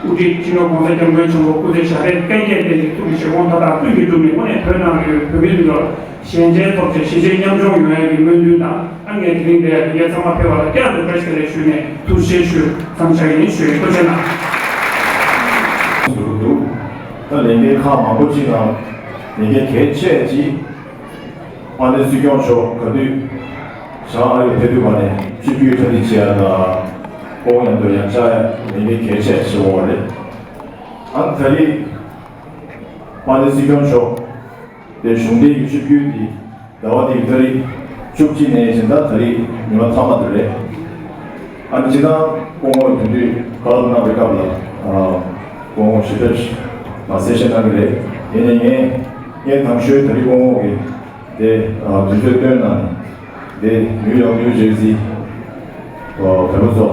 དབུ་ཁྲིད་སྤྱི་ནོར་༸གོང་ས་༸སྐྱབས་མགོན་ཆེན་པོ་སྐུ་ཚེ་ཞབས་པད་བརྟན་རྒྱས་བརྟན་ཅིང་ཐུགས་ཀྱི་བཞེད་དགོངས་མཐའ་དག་ཀུན་གྱིས་འགྲུབ་ནས་དངོས་གནས་བོད་ནང་ཡོད་བོད་མི་ཚོར་ཞལ་མཇལ་ཐོབ་བྱས་ཞི་བྱེད་མཉམ་སྐྱོང་ཡོང་ཡག་གི་སྨོན་འདུན་དང་། ཨ་ངས་དེ་རིང་འདིར་དེ་གའི་ཚང་མ་ཕེབས་པ་ལ་བསྐྱར་དུ་བཀྲ་ཤིས་བདེ་ལེགས་ཞུས་ནས་ཐུགས་རྗེ་ཆེ་ཞུ་མཚམས་བཞག་ཡིན་ཞུ་ཡིན། ཐུགས་རྗེ་གནང་། ཟུར་དུ་ད་ལས་འགན་ཁག་མང་པོ་ཅིག་དང་ལས་འགན་གལ་ཆེ་ཅིག་དཔལ་ལྡན་སྲིད་སྐྱོང་མཆོག་ག་དུས་བྱང་ཨ་རིར་ཕེབས་དུས་བ་ནས་ཆིབས་བསྒྱུར་གྲ་སྒྲིག་བྱེད་ཡ་དང་། ཁོང་མཉམ་དུ་ཡང་བཅར་ཡ་ལས་འགན་གལ་ཆེ་ཞིག་ཡོད་རེད། ཨ་ད་རེས་དཔལ་ལྡན་སྲིད་སྐྱོང་མཆོག་དེ་གཞུང་འབྲེལ་གྱི་ཆིབས་བསྒྱུར་འདི་ཟླ་བ་འདིའི་ཏ་རིག་བཅུ་གཅིག་ནས་བྱས་ད་ད་རེས་ཉི་མ་མཐའ་མ་དེ་རེད། ཨ་ནི་སྤྱིར་བཏང་སྐུ་ངོ་དེ་དུས་བཀའ་སློབ་གནང་བའི་སྐབས་ལ་སྐུ་ངོ་ཞིབ་ཕྲ་ཞིག་གསལ་བཤད་གནང་གི་རེད། ཡིན་ནའི་ངས་ངས་དང་ཤོས་ད་རེས་སྐུ་ངོ་གི་དེ་དུས་ཚོད་བཏོན་གནང་ནས་དེ་ནིའུ་ཡོག་ནིའུ་ཇེར་སི་བོད་པ་ཚོ་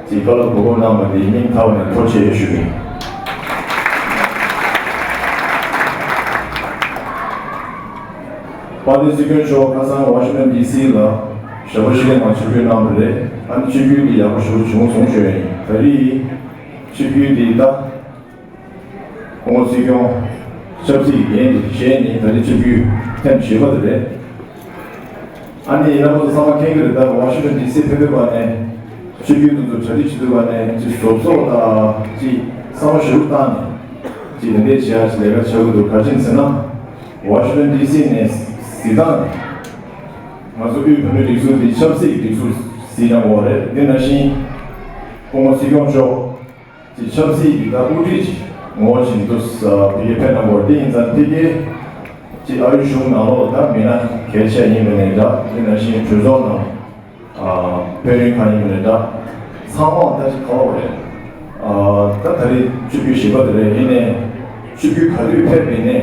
ཅིག་བཀའ་སློབ་གོ་སྐབས་གནང་བ་དེ་སྙིང་ཐག་པ་ནས་ཐུགས་རྗེ་ཆེ་ཞུ་གི་ཡིན། དཔལ་ལྡན་སྲིད་སྐྱོང་མཆོག་ཁ་སང་ཝ་ཤིང་ཊོན་ཌི་སི་ལ་ཞབས་པ་ཞིག་ལས་མ་ཆིབས་བསྒྱུར་གནང་བ་རེད། ཨ་ནི་ཆིབས་བསྒྱུར་འདི་ཡག་པོ་ཞེ་པོ་བྱུང་སོང་ཞུ་ཡ་ཡིན། ད་རེས་ཆིབས་བསྒྱུར་འདི་ད་སྐུ་ངོ་སྲིད་སྐྱོང་ཆབ་སྲིད་འགན་དེ་བཞེས་ནས་ད་རེས་ཆིབས་བསྒྱུར་ཐེངས་བཞི་པ་དེ་རེད། ཨ་ནི་ཡིན་ན་ང་ཚོ་ཚང་མ་མཁྱེན་གྱི་རེད། ད་ཝ་ཤིང་ཊོན་ཌི་སི་ཕེབས་པ་ནས་ཆིབས་བསྒྱུར་དེ་ཚོ་གྲ་སྒྲིག་བྱེད་དུས་པ་ནས་ཅིག་ཟོབ་ཟོབ་དང་ཅིག་བསམ་བློ་ཞེ་པོ་བཏང་ནས་ཅིག་དེ་འདྲས་བྱེད་ཡ་ཅིག་ལས་ཀ་བྱེད་དགོས་འདུག་ག་རེ་བྱས་ཟེར་ན། ཝ་ཤིང་ཊོན་ཌི་སི་ནས་གཟིགས་སྟངས་ནས་ང་ཚོ་དབུས་བོད་མིའི་སྒྲིག་འཛུགས་འདི་ཆབ་སྲིད་ཀྱི་སྒྲིག་འཛུགས་གཟིགས་གནང་དགོས་པ་རེད། དེ་ནང་བཞིན་སྐུ་ངོ་སྲིད་སྐྱོང་མཆོག་ཅིག་ཆབ་སྲིད་ཀྱི་ད་དབུ་ཁྲིད་ཅིག་ངོ་བོ་ཅིག་འདུག་ས་ཕ་གིར་ཕེབས་གནང་དགོས་རེད། དེ་ཡིན་ཙང་ཕ་གིར་ཅིག་ཨ་རིའི་གཞུང་ནང་ལོགས་ད་མི་སྣ་གལ་ཆེ་ཡིན་པ་ནས་འདྲ། དེ་ནང་བཞིན་གྲོས་ཚོགས་ནང་ཨ་ཕན་ཡོན་གང་ཡིན་པ་ནས་འདྲ། ཚང་མ་ད་ཅིག་ག་བ་རེད། ཨ་ད་ད་རེས་ཆིབས་བསྒྱུར་བཞི་པ་དེ་རེད། ཡིན་ནའི་ཆིབས་བསྒྱུར་ག་དུས་ཕེབས་པ་ཡིན་ནའི་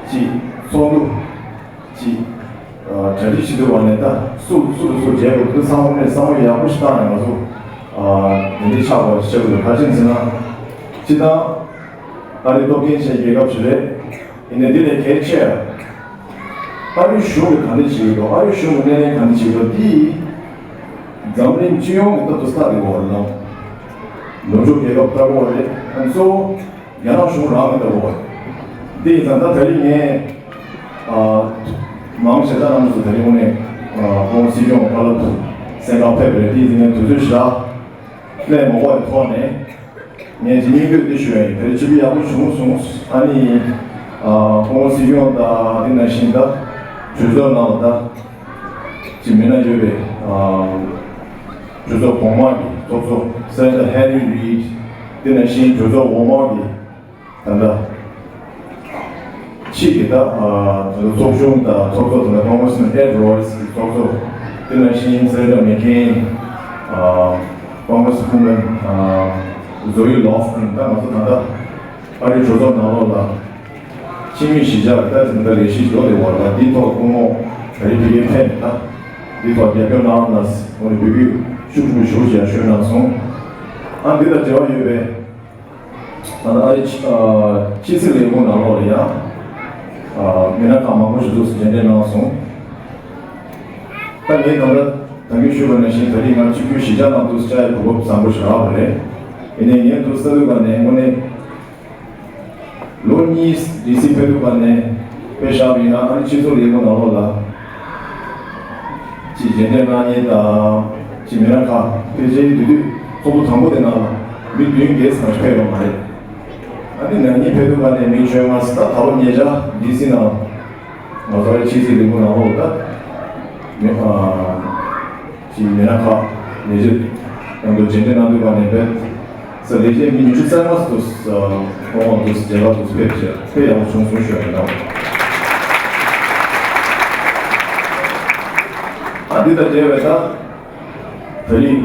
ཅིག་ཚོགས་འདུ་ཅིག་ཨ་གྲ་སྒྲིག་བྱེད་དུས་བ་ནས་ད་སུ་སུ་དང་སུ་མཇལ་དགོས་འདུག་བསམ་བློ་ནས་བསམ་བློ་ཡག་པོ་ཞིག་བཏང་ནས་ང་ཚོ་ཨ་དེ་འདྲའི་ཆགས་པ་ཞིག་བྱེད་དགོས་འདུག་ག་རེ་བྱས་ཟེར་ན། སྤྱིར་བཏང་ཨ་རི་སྟོབས་ཆེན་ཆེ་རྒྱལ་ཁབ་ཞིག་རེད། ཡིན་ནའི་འདི་ལས་གལ་ཆེ་ཨ་རི་གཞུང་གིས་ག་འདྲ་བྱེད་ཀྱི་འདུག་ཨ་རི་གཞུང་གི་སྣེ་ལེན་ག་འདྲ་བྱེད་ཀྱི་འདུག་འདི་འཛམ་གླིང་སྤྱི་ཡོངས་ཀྱིས་ལྟ་དུས་ལྟ་དགོས་པ་རེད་ལ། ནུབ་ཕྱོགས་རྒྱལ་ཁབ་ལྟ་དགོས་པ་རེད། ཨ་ནི་གཙོ་བོ་རྒྱ་ནག་གཞུང་རང་གིས་ལྟ་དགོས་པ་རེད། འདི་ཡིན་ཙང་ད་ད་རིང་ངས་ཨ་མང་ཆེ་ད་རྣམ་པ་ཚོ་ད་རིང་དངོས་གནས་ཨ་ཁོང་སྲིད་སྐྱོང་བཀའ་སློབ་གསན་གར་ཕེབས་པ་རེད། འདི་ཡིན་ཙང་ངས་དུས་ཚོད་ཞེ་དྲག་ལེན་མ་དགོས་པའི་ཐོག་ནས། ངས་ཅིག་སྙིང་འདོད་འདི་ཞུ་ཡ་ཡིན། ད་རེས་ཆིབས་བསྒྱུར་ཡག་པོ་བྱུང་སོང་། ཨ་ནི་ཨ་སྐུ་ངོ་སྲིད་སྐྱོང་དང་དེ་ནང་བཞིན་ད་གྲོས་ཚོགས་ནང་ལ་ད་ཅིག་མི་སྣ་ཡོད་པའི་ཨ་གྲོས་ཚོགས་གོང་མ་གི་ཚོགས་གཙོ་སེ་ནེ་ཊར་ཧེ་རི་རིཌ། དེ་ནང་བཞིན་གྲོས་ཚོགས་འོག་མ་གི་ད་ལྟ་ཕྱི་གི་ད་ཨ་ད་ལྟ་ཚོགས་ཆུང་དང་ཚོགས་གཙོ་དེ་ལ་ཀོང་གྷི་རེ་སི་མེན་ཨེཌ་རོ་ཡིས་གི་ཚོགས་གཙོ། དེ་ནང་བཞིན་སེ་ནེ་ཊར་མེག་ཀེན། ཨ་ཀོང་གྷི་རེ་སི་ཝུ་མེན་ཨ་ཛོ་ཡི་ལོ་ཕི་ལིན། ད་ང་ཚོ་ད་ལྟ་ཨ་རིའི་གྲོས་ཚོགས་ནང་ལོགས་ལ་ཕྱི་མི་གཞིས་ཆགས་ཀྱི་ད་དེ་འདྲ་ལས་གཞི་ཡོད་རེད་བ། ད་འདིའི་ཐོག་སྐུ་ངོ་ད་རེས་ཕ་གིར་ཕེབས་ནས་ད་འདིའི་ཐོག་རྒྱབ་སྐྱོར་གནང་རོགས་གནང་ཟེར་ངོས་ནས་འབོད་སྐུལ་ཤུགས་ཆེན་པོ་ཞེ་པོ་ཅིག་ཡང་ཞུས་གནང་སོང་། ཨ་འདི་དང་འབྲེལ་བ་ཡོད་པའི་ད་ལྟ་ཨ་རིའི་ཕྱི་ཨ་ཕྱི་སྲིད་ལས་ཁུངས་ནང་ལོགས་ལ་ཡང་ཨ་མི་སྣ་ཁག་མང་པོ་ཞིག་ཚུགས་སུ་མཇལ་འཕྲད་གནང་སོང་། ད་ངས་ད་ལྟ་ད་གིན་ཞུས་པ་ནང་བཞིན་ད་རེས་ང་ཆིབས་བསྒྱུར་གཞིས་ཆགས་ནང་དུ་བཅར་ཡའི་གོ་སྐབས་བཟང་པོ་ཞིག་རག་པ་རེད། ཡིན་ནའི་ངས་འདུག་ས་དུས་ག་ནས་དངོས་གནས་ལོ་གཉིས་ཌི་སི་ཕེབས་དུས་ག་ནས་ དཔེ་བཞག་པ་ཡིན་ན་ཨ་ནི་སྤྱི་ཚོགས་ལས་ཁུངས་ནང་ལོགས་ལ་ཅིག་མཇལ་འཕྲད་གནང་མཁན་དང་ཅིག་མི་སྣ་ཁག་ཕལ་ཆེར་དེ་དུས་ཚོགས་འདུ་དང་པོ་དེ་ནང་ལ་མི་བདུན་བརྒལ་ཙམ་ཕེབས་ཡོད་མ་རེད། ཨ་ནི་ན་ནིང་ཕེབས་དུས་ག་ནས་མི་བཅོ་ལྔ་ཙམ། ད་ད་ལོ་ཉེ་ཆར་ཌི་སི་ནང་ང་ཚོ་ཕྱི་སྲིད་ལས་ཁུངས་ནང་ལོགས་ལ་མི་ཨ་ཅིག་མི་སྣ་ཁག་ལས་བྱེད་མཉམ་དུ་མཇལ་འཕྲད་གནང་དུས་ག་ནས་བས། ས་ལས་བྱེད་མི་ཉི་ཤུ་རྩ་ལྔ་ཙམ་དུ་ཁོང་དུ་མཇལ་ཁ་དུ་ཕེབས་བྱས་དཔེ་ཡག་པོ་བྱུང་སོང་ཞུ་ཡ་ཡིན་ནོ། ཨ་འདི་དང་འབྲེལ་བའི་ད་ད་རིང་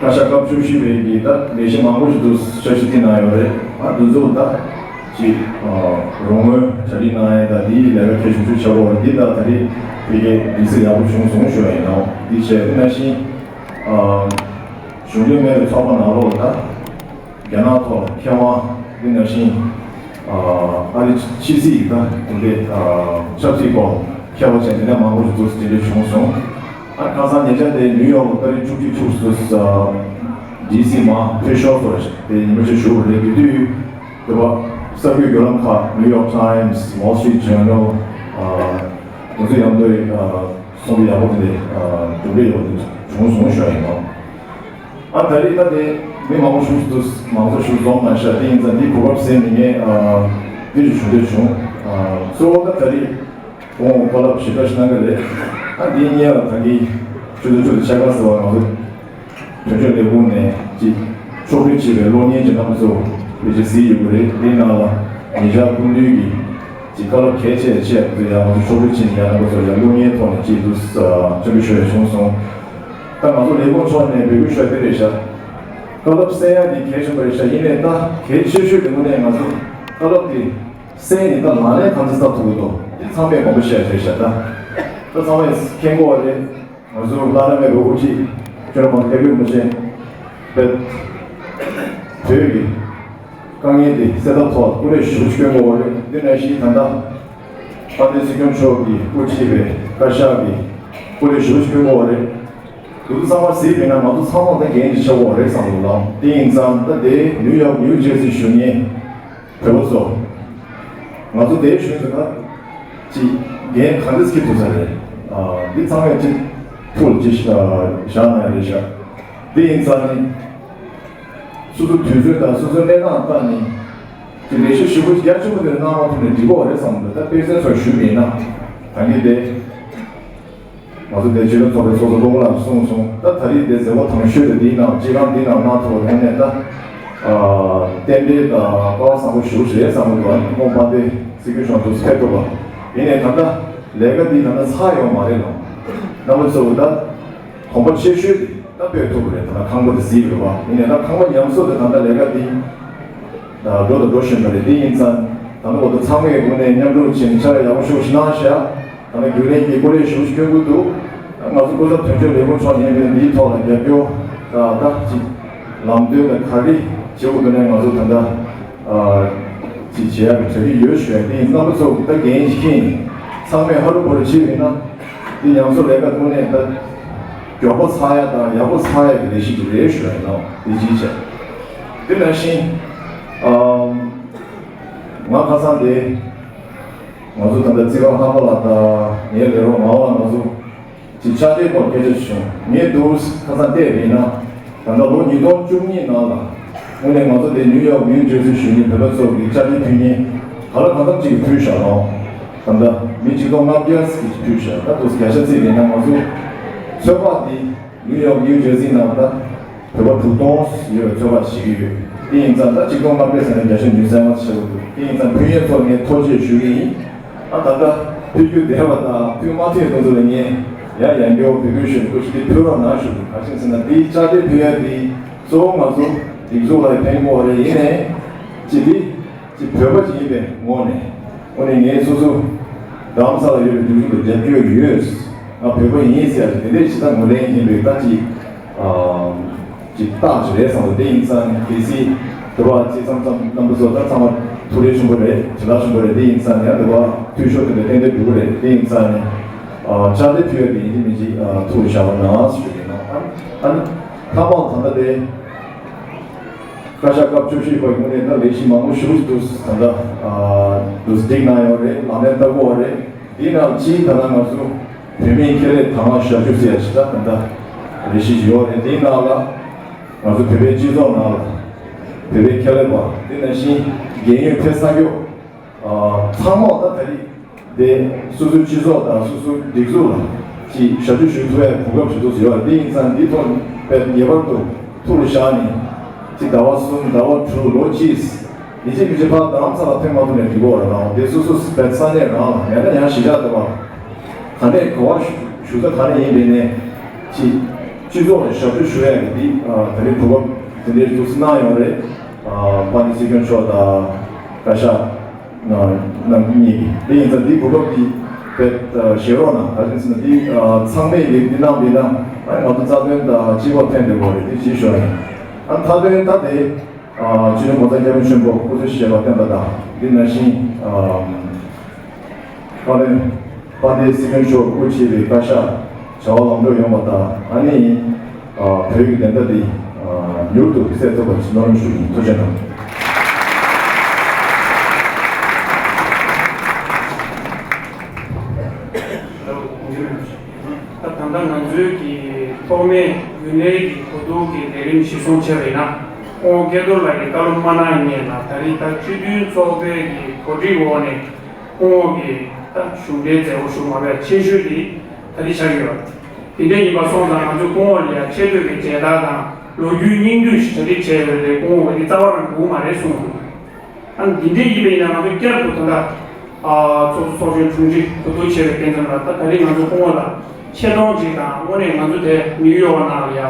བཀའ་ཤག་སྐབས་བཅུ་བཞི་པའི་གི་ད་ལས་གཞི་མང་པོ་ཞིག་དུ་འཆར་གཞི་བཏིང་གནང་ཡོད་རེད། ཨ་འདི་ཚོ་ད་ཅིག་རོགས་དངུལ་གྲ་སྒྲིག་གནང་ཡ་ད་འདིའི་ལས་ཀ་གལ་ཆེ་ཤོས་ཆགས་ཡོད་རེད། འདི་ད་ད་རིང་ཕ་གིའི་ལས་ཚེགས་ཡག་པོ་བྱུང་སོང་ཞུ་ཡ་ཡིན་ནོ། འདི་བྱས་དེ་ནང་བཞིན་གཞུང་འབྲེལ་མེད་པའི་ཚོགས་པ་ནང་ལོགས་ལ་ད། རྒྱ་ནག་ཐོག་མཁས་དབང་འདི་ནང་བཞིན་ཨ་རི་ཕྱི་སྲིད་ཀྱི་ད་དེ་འདྲའི་ཆབ་སྲིད་སྐོར་མཁས་པ་ཅན་དེ་འདྲ་མང་པོ་ཞིག་འདུག་དེ་འདྲ་བྱུང་སོང་། ཨ་ཁ་སང་ཉེ་ཆར་དེ་ནིའུ་ཡོག་ལ་ཏ་རིག་བཅུ་གཅིག་ཐུག་སོང་། ཌི་སི་མ་ཕེབས་ཤོག་སོགས་དེ་ཉི་མ་ཞིག་བཞུགས་པ་རེད། དེ་དུས་དེ་བ་གསར་འགྱུར་བརྒྱུད་ལམ་ཁག་ནིའུ་ཡོག་ཊའིམ་སི། ཝོལ་སི་ཊི་རིཊ་ཇར་ནལ། དེ་ཚོ་ཡང་དོ་གསུང་གི་ཡག་པོ་དེ་འདྲ་གྲུབ་འབྲས་ཡོད་པ་དེ་བྱུང་སོང་ཞུ་ཡ་ཡིན་ནོ། ཨ་ད་རེས་ད་དེ་མི་མང་པོ་ཞིག་ཏུ་མང་ཚོགས་ཞིག་འཛོམས་མ་ཤག་དེ་ཡིན་ཙང་འདི་གོ་སྐབས་ཟད་མི་ངས་འདི་ཞིག་ཞུ་འདོད་བྱུང་། གཙོ་བོ་ད་ད་རེས་ཁོང་བཀའ་སློབ་ཞིབ་ཕྲ་ཞིག་གནང་གི་རེད། ཨ་འདི་གཉིས་ལ་ད་གིན་ཆུ་ཚོད་བཅུ་དང་ཕྱེད་ཀ་ཟེར་བ་ང་ཚོ་དོན་གཅོད་ལས་ཁུངས་ནས་ཅིག་ཕྱོགས་བསྒྲིགས་བྱས་པའི་གློག་བརྙན་གྱི་རྣམ་པ་ཚོ་ཕལ་ཆེར་གཟིགས་ཡོད་ཀྱི་རེད། འདི་ནང་ལ་ཉེ་ཆར་སྐུ་མདུན་གྱིས་ཅིག་བཀའ་སློབ་གལ་ཆེ་ཆེ་བ་ཚོ་ཡང་ང་ཚོ་ཕྱོགས་བསྒྲིགས་བྱས་ནས་ཡང་རྣམ་པ་ཚོ་ཡང་གློག་བརྙན་ཐོག་ནས་ཅིག་ཏུ་སྤྱན་འབུལ་ཞུ་ཡ་བྱུང་སོང་། ད་ང་ཚོ་ལས་ཁུངས་ཕྱོགས་ནས་འབོད་སྐུལ་ཞུ་ཡ་དེ་རེད་ཤག་བཀའ་སློབ་གསན་ཡ་དེ་གལ་ཆེན་པོ་རེད་ཤག་ཡིན་ནའི་ད་གལ་ཆེ་ཤོས་དེ་དངོས་གནས་ང་ཚོ་བཀའ་སློབ་དེ་གསན་ནས་ད་ལག་ལེན་གང་ཚེ་ཚར་ཐུབ་ཀྱི་འདུག་འདི་ཚང་མས་དགོངས་པ་བཞེས་ཡ་དེ་རེད་ཤག་ད་ད་ཚང་མས་མཁྱེན་གྱི་ཡོད་རེད། ང་ཚོ་བླ་ན་མེད་པའི་དབུ་ཁྲིད་ཁྱོད་རང་མང་སྐད་པོད་མི་ཆེན་པས་བོད་ཀྱི་དཀའ་ངལ་འདི་སེལ་ཐབས་ཐོག་སྐུ་ལས་ཞེ་པོ་ཅིག་བསྐྱོན་དགོས་པ་རེད། འདི་ནང་བཞིན་ད་ལྟ་དཔལ་ལྡན་སྲིད་སྐྱོང་མཆོག་གིས་དབུ་ཁྲིད་པའི་བཀའ་ཤག་གིས་སྐུ་ལས་ཞེ་པོ་ཅིག་བསྐྱོན་དགོས་པ་རེད། འདི་ཚོ་ཚང་མ་གཟིགས་པ་ཡིན་ན་ང་ཚོ་ཚང་མ་ད་འགན་ཅིག་ཆགས་ཀྱི་ཡོད་རེད་བསམ་གྱི་འདུག་ལགས། དེ་ཡིན་ཙང་ད་ལྟའི་ནིའུ་ཡོག་ནིའུ་ཇར་སི་བཞུགས་མཁན་བོད་པ་ཚོ། ང་ཚོ་དེའི་གཞུང་དུ་ད་ཅིག་འགན་ག་འདྲ་སྐྱེ་ཐུབ་ས་རེད། ཨ་འདི་ཚང་མས་ཅིག་ཐུགས་ལ་ཅིག་བཞག་གནང་ཡ་རེད་ཤག་འདི་ཡིན་ཙང་ནི་སོ་སོ་དུས་ཚོད་དང་སོ་སོའི་གནས་སྟངས་ལྟ་ནི་ཅིག་ལས་གཞི་ཞེ་པོ་རྒྱ་ཆེན་པོ་དེ་གནང་མ་ཐུབ་ནས་འགྲིག་གི་ཡོད་རེད་བསམ་གྱི་འདུག་ད་དཔེ་མཚོན་ཚོ་ཞུས་པ་ཡིན་ན་ད་གིན་དེ། ང་ཚོ་དེ་སྤྱི་ནོར་ཚོགས་པའི་ཚོགས་གཙོ་བློ་བཟང་ལགས་གསུངས་སོང་། ད་ད་རེས་དེ་མཛད་སྒོ་དང་ཤོས་དེ་འདིའི་ནང་སྤྱི་ཁང་འདིའི་ནང་གནང་ཐུབ་པ་དངོས་གནས་ད་རྟེན་འབྲེལ་དང་སྐལ་བ་བཟང་པོ་ཞེ་པོ་ཞིག་རེད་བསམ་གྱི་འདུག་ཨ་ནི་ཁོང་དཔལ་ལྡན་སྲིད་སྐྱོང་མཆོག་ཏུ་ཕེབས་ཐུབ་པ། ཡིན་ནའི་ད་ལྟ་ལས་ཀ་འདི་ད་ལྟ་ཚར་ཡོད་མ་རེད་ལགས། རྣམ་པ་ཚོ་ད་གོམ་པ་ཆེ་ཤོས་དེ་ད་ཕེབས་ཐུབ་པ་རེད། ད་ལྟ་ཁང་པ་དེ་གཟིགས་ཡོད་པ་ཡིན་ནའི་ད་ཁང་པ་ཉམས་གསོ་དེ་ད་ལྟ་ལས་ཀ་འདི་འགྲོ་དང་འགྲོ་བཞིན་པ་རེད། དེ་ཡིན་ཙང་ད་ལྟ་འོ་ད་ཚང་མས་དངོས་གནས་མཉམ་རུབ་བྱས་ནས་ཕྱག་ཡག་པོ་ཞེ་པོ་ཞིག་གནང་ཤག་ད་ནི་རྒྱུན་ལས་ཀྱི་སྐུ་ལས་ཞུ་སྐྱོན་གྱི་འདུག་ང་ཚོ་སྐུ་ཚབ་དོན་གཅོད་ལས་ཁུངས་ཕྱོགས་ནས་ཡིན་པའི་འདིའི་ཐོག་ལ་རྒྱབ་སྐྱོར་དང་ད་ཅིག་ལམ་སྟོན་དང་ག་རེ་བྱེད་དགོས་འདུག་ནས་ང་ཚོ་ད་ལྟ་ཅིག་བྱེད་ཡག་གི་གྲ་སྒྲིག་ཡོད་ཞུ་ཡ། དེ་ཡིན་རྣམ་པ་ཚོ་ད་འགན་ཞིག་འཁྱེར་ཚང་མས་ཧ་རུ་བོ་རུ་བྱེད་པ་ཡིན་ན་འདི་ཉམས་གསོ་ལས་ཀ་དངོས་གནས་ད་མགྱོགས་པོ་ཚར་ཡ་དང་ཡག་པོ་ཚར་ཡ་གི་ལས་གཞི་ཅིག་རེད་ཞུ་ཡ་ཡིན་ནོ། འདི་གཅིག་བྱས། དེ་ནང་བཞིན་ང་ཁ་སང་དེ། ང་ཚོ་ད་ལྟ་རྩིས་པ་ལྷག་པ་ལགས་དང་ངའི་ལས་རོགས་ངག་དབང་ལགས་ང་ཚོ་ཅིག་དཔྱ་ཁྲལ་སྐོར་སྐད་ཆ་བྱུང་། ངས་འདུག་ཁ་སང་བལྟས་པ་ཡིན་ན་ད་ལྟ་ལོ་ཉིས་སྟོང་བཅུ་གཉིས་ནང་ལ་དངོས་གནས་ང་ཚོ་དེ་ནིའུ་ཡོག་ནིའུ་ཇར་སི་བཞུགས་མཁན་བོད་པ་ཚོ་གི་དཔྱ་ཁྲལ་ཕུལ་མཁན་ག་ལ་གང་འཚམ་ཅིག་གིས་ཕུལ་བཞག་ལོ། ད་ལྟ་མི་ཆིག་སྟོང་ལྔ་བརྒྱ་ཅིག་ཕུལ་བཞག་ད་འདུག་བརྒྱ་ཆ་བརྩིས་པ་ཡིན་ན་ང་ཚོ་ཚོད་དཔག་འདི། ནིའུ་ཡོག་ནིའུ་ཇར་སི་ནང་ད་བོད་པ་དྲུག་སྟོང་ཡོད་པའི་ཚོད་དཔག་བྱེད་ཀྱི་ཡོད། དེ་ཡིན་ཙང་ད་ཆིག་སྟོང་ལྔ་བརྒྱ་ཟེར་ན་བརྒྱ་ཆ་ཉུང་ཙམ་ཆགས་ཀྱི་འདུག་དེ་ཡིན་ཙང་ཕུལ་མཁན་ཚོར་ངས་ཐུགས་རྗེ་ཞུ་གི་ཡིན། ཨ་ད་ལྟ་ཕུལ་རྒྱུ་བསྡད་པ་དང་ཕུལ་མ་ཐུབ་དེ་ཚོ་ལ་ངས་ཡང་ཡང་བསྐྱར་འབོད་སྐུལ་ཞུ་གི་འདུག་ཅིག་དེ་ཕུལ་རོགས་གནང་ཞུ་གི། ག་རེ་ཟེར་ན་དེའི་དཔྱ་ཁྲལ་ཕུལ་ཡ་དེ་གཙོ་བོ་ང་ཚོ་སྒྲིག་འཛུགས་ལ་ཕན་གྱི་ཡོད་རེད། ཡིན་ནའི་ཅིག་དེ། ཅིག་བོད་པ་ཅིག་ཡིན་པའི་ངོས་ནས་དངོས་གནས་ངས་སོ་སོ་རྡ་རམ་ས་ལ་ཡོད་པའི་སྒྲིག་འཛུགས་ལ་རྒྱབ་སྐྱོར་ཡོད། ང་བོད་པ་ཡིན་ཟེར་ཡ་དེ་འདྲས་ཅིག་ད་ངོས་ལེན་ཡིན་པའི་ད་ཅིག་ཨ་ཅིག་རྟགས་ཅིག་རེད་བསམ་པ། དེ་ཡིན་ཙང་གལ་སྲིད་འདི་བ་ཅིག་མཚམས་མཚམས་རྣམ་པ་ཚོ་ད་ཚང་མ་ཐུགས་རེ་ཆེན་པོ་རེད། བྱིན་རླབས་ཆེན་པོ་རེད། དེ་ཡིན་ཙང་ཡང་འདི་བ་འཐུས་ཤོར་དེ་འདྲ་ཏན་ཏན་འགྲོ་གི་རེད། དེ་ཡིན་ཙང་ནས་ཨ་ཕྱག་ལས་ཕུལ་ཡ་དེ་ཡིན་གཅིག་མིན་གཅིག་ཨ་ཐུགས་བཞག་པ་གནང་ཞུ་གི་ཡིན། ཨ་ཨ་ནི་མཐའ་མ་ད་ལྟ་དེ། བཀའ་ཤག་སྐབས་བཅུ་བཞི་པ་ཡིན་ནའི་ད་ལས་གཞི་མང་པོ་ཞེ་པོ་ཅིག་འདུག་ད་ལྟ་འདུག་སྒྲིག་གནང་ཡོད་རེད། ལག་ལེན་བསྟར་གྱི་ཡོད་རེད། འདིའི་ནང་གཅིག་ད་ལྟ་ང་ཚོ་བོད་མིའི་ཁེ་ལས་དང་བླངས་ཞབས་ཞུ་ཟེར་ཡ་ཞིག་ད་ད་ལྟ་ལས་གཞི་ཞིག་ཡོད་རེད། འདིའི་ནང་ལ་ང་ཚོ་བོད་པའི་སྤྱི་ཚོགས་ནང་ལ་བོད་པའི་ཁེ་ལས་པ་དེ་ནང་བཞིན་རྒས་ཡོལ་ཕེབས་ས་རྒྱུ། ཚང་མ་ད་ད་རེས་དེ་སོ་སོའི་སྤྱི་ཚོགས་དང་སོ་སོའི་སྒྲིག་འཛུགས་ལ་ཅིག་ཞབས་ཞུ་ཞུ་ཐུབ་ཡ་གོ་སྐབས་ཞིག་འདུག་ཡོད། དེ་ཡིན་ཙང་འདི་ཐོག་དཔེ་ངེས་པར་དུ་ཐུགས་ལ་བཞག་ནས་ཅིག་ཟླ་བ་གསུམ་ཟླ་བ་དྲུག་ལོ་གཅིག་ཡིན་གཅིག་མིན་གཅིག་ཕར་རྡ་རམ་ས་ལ་ཐེངས་མ་ཐུག་ནས་འགྲིག་གི་ཡོད་རེད། དེ་སོ་སོ་དཔེ་ས་གནས་རང་ལ་ཡང་ན་ཡང་གཞིས་ཆགས་དེ་བ་ག་ནས་ག་བ་ཞུ་ས་ག་ནས་ཡིན་པའི་ནས་ཅིག་སྤྱི་ཚོགས་ལ་ཞབས་ཞུ་ཞུ་ཡ་གི་འདི་ད་རེས་གོ་སྐབས་དེ་འདྲའི་འདུག་སེ་གནང་ཡོང་རེད། དཔལ་ལྡན་སྲིད་སྐྱོང་མཆོག་དང་བཀའ་ཤག་གནང་གི་ཡིན། དེ་ཡིན་ཙང་འདི་གོ་སྐབས་འདི་བེད་བཞེས་རོགས་གནང་། ག་རེ་ཟེར་ན་འདི་ཚང་མས་འདི་འདི་གནང་འདི་གནང་ང་ཚོ་རྩ་དོན་དང་སྤྱི་པ་ཕན་བདེ་བོ་རེད། འདི་ཇི་ཞོར་ནས་ཨ་མཐའ་དོན་ད་དེ་སྤྱི་ནོར་༸གོང་ས་༸སྐྱབས་མགོན་ཆེན་པོ་སྐུ་ཚེ་ཞབས་པད་བརྟན་པ་དང་འདི་ནང་བཞིན་བཀའ་བློན་དཔལ་ལྡན་སྲིད་སྐྱོང་མཆོག་སྐུ་མཁྱེན་པའི་བཀའ་ཤག་བྱ་བ་ལམ་འགྲོ་ཡོང་བ་དང་ཨ་ནི། བོད་ཀྱི་བདེན་མཐའ་འདི་མྱུར་དུ་གསལ་ཐུབ་པར་སྨོན་ལམ་ཞུ་གི་ཡིན། ཐུགས་རྗེ་གནང་། ད་ད་ལྟ་ང་ཚོའི་གི་ཐོག་མའི་རྒྱུན་ལས་ཀྱི་གོ་བསྡུར་གྱི་ལས་རིམ་གཞིར་བཟུང་བྱས་པ་ཡིན་ན། སྐུ་ངོ་སྐལ་རྡོར་ལགས་ཀྱིས་བཀའ་སློབ་མ་གནང་མཁན་ལ་ད་རེས་ད་སྤྱི་མཐུན་ཚོགས་པའི་གི་གོ་སྒྲིག་འོག་ནས་སྐུ་ངོ་གིས་ད་གཞུང་འབྲེལ་མཛད་སྒོ་ཞུ་མ་བའི་ཆེ་ཤོས་དེ་ད་རེས་ཆགས་ཀྱི་ཡོད། དེ་འདྲ་ཡིན་པ་སོང་ཙང་ང་ཚོས་སྐུ་ངོ་ལ་ཡང་ཆེ་བསྟོད་ཀྱི་མཇལ་དར་དང་ལོ་རྒྱུས་སྙིང་བསྡུས་ཤིག་གྲ་སྒྲིག་བྱས་ཡོད་རེད། སྐུ་ངོ་གིས་འདི་རྩ་བ་རང་དགོས་མ་རེད་གསུངས་འདུག་ཨ་ནི་འདི་འདྲའི་ཡིན་པ་ཡིན་ན་ང་ཚོ་བསྐྱར་དུ་ད་ལྟ་ཚོགས་གཙོ་ཚོགས་གཞོན་དྲུང་ཆེ་གོ་བསྡུར་བྱས་པའི་དོན་ཙམ་ལ་ད་ད་རེས་ང་ཚོ་སྐུ་ངོ་ལ་ཆེ་མཐོང་ཅིག་དང་དངོས་གནས་ང་ཚོ་དེ་ནིའུ་ཡོག་ནང་ལ་ཡ་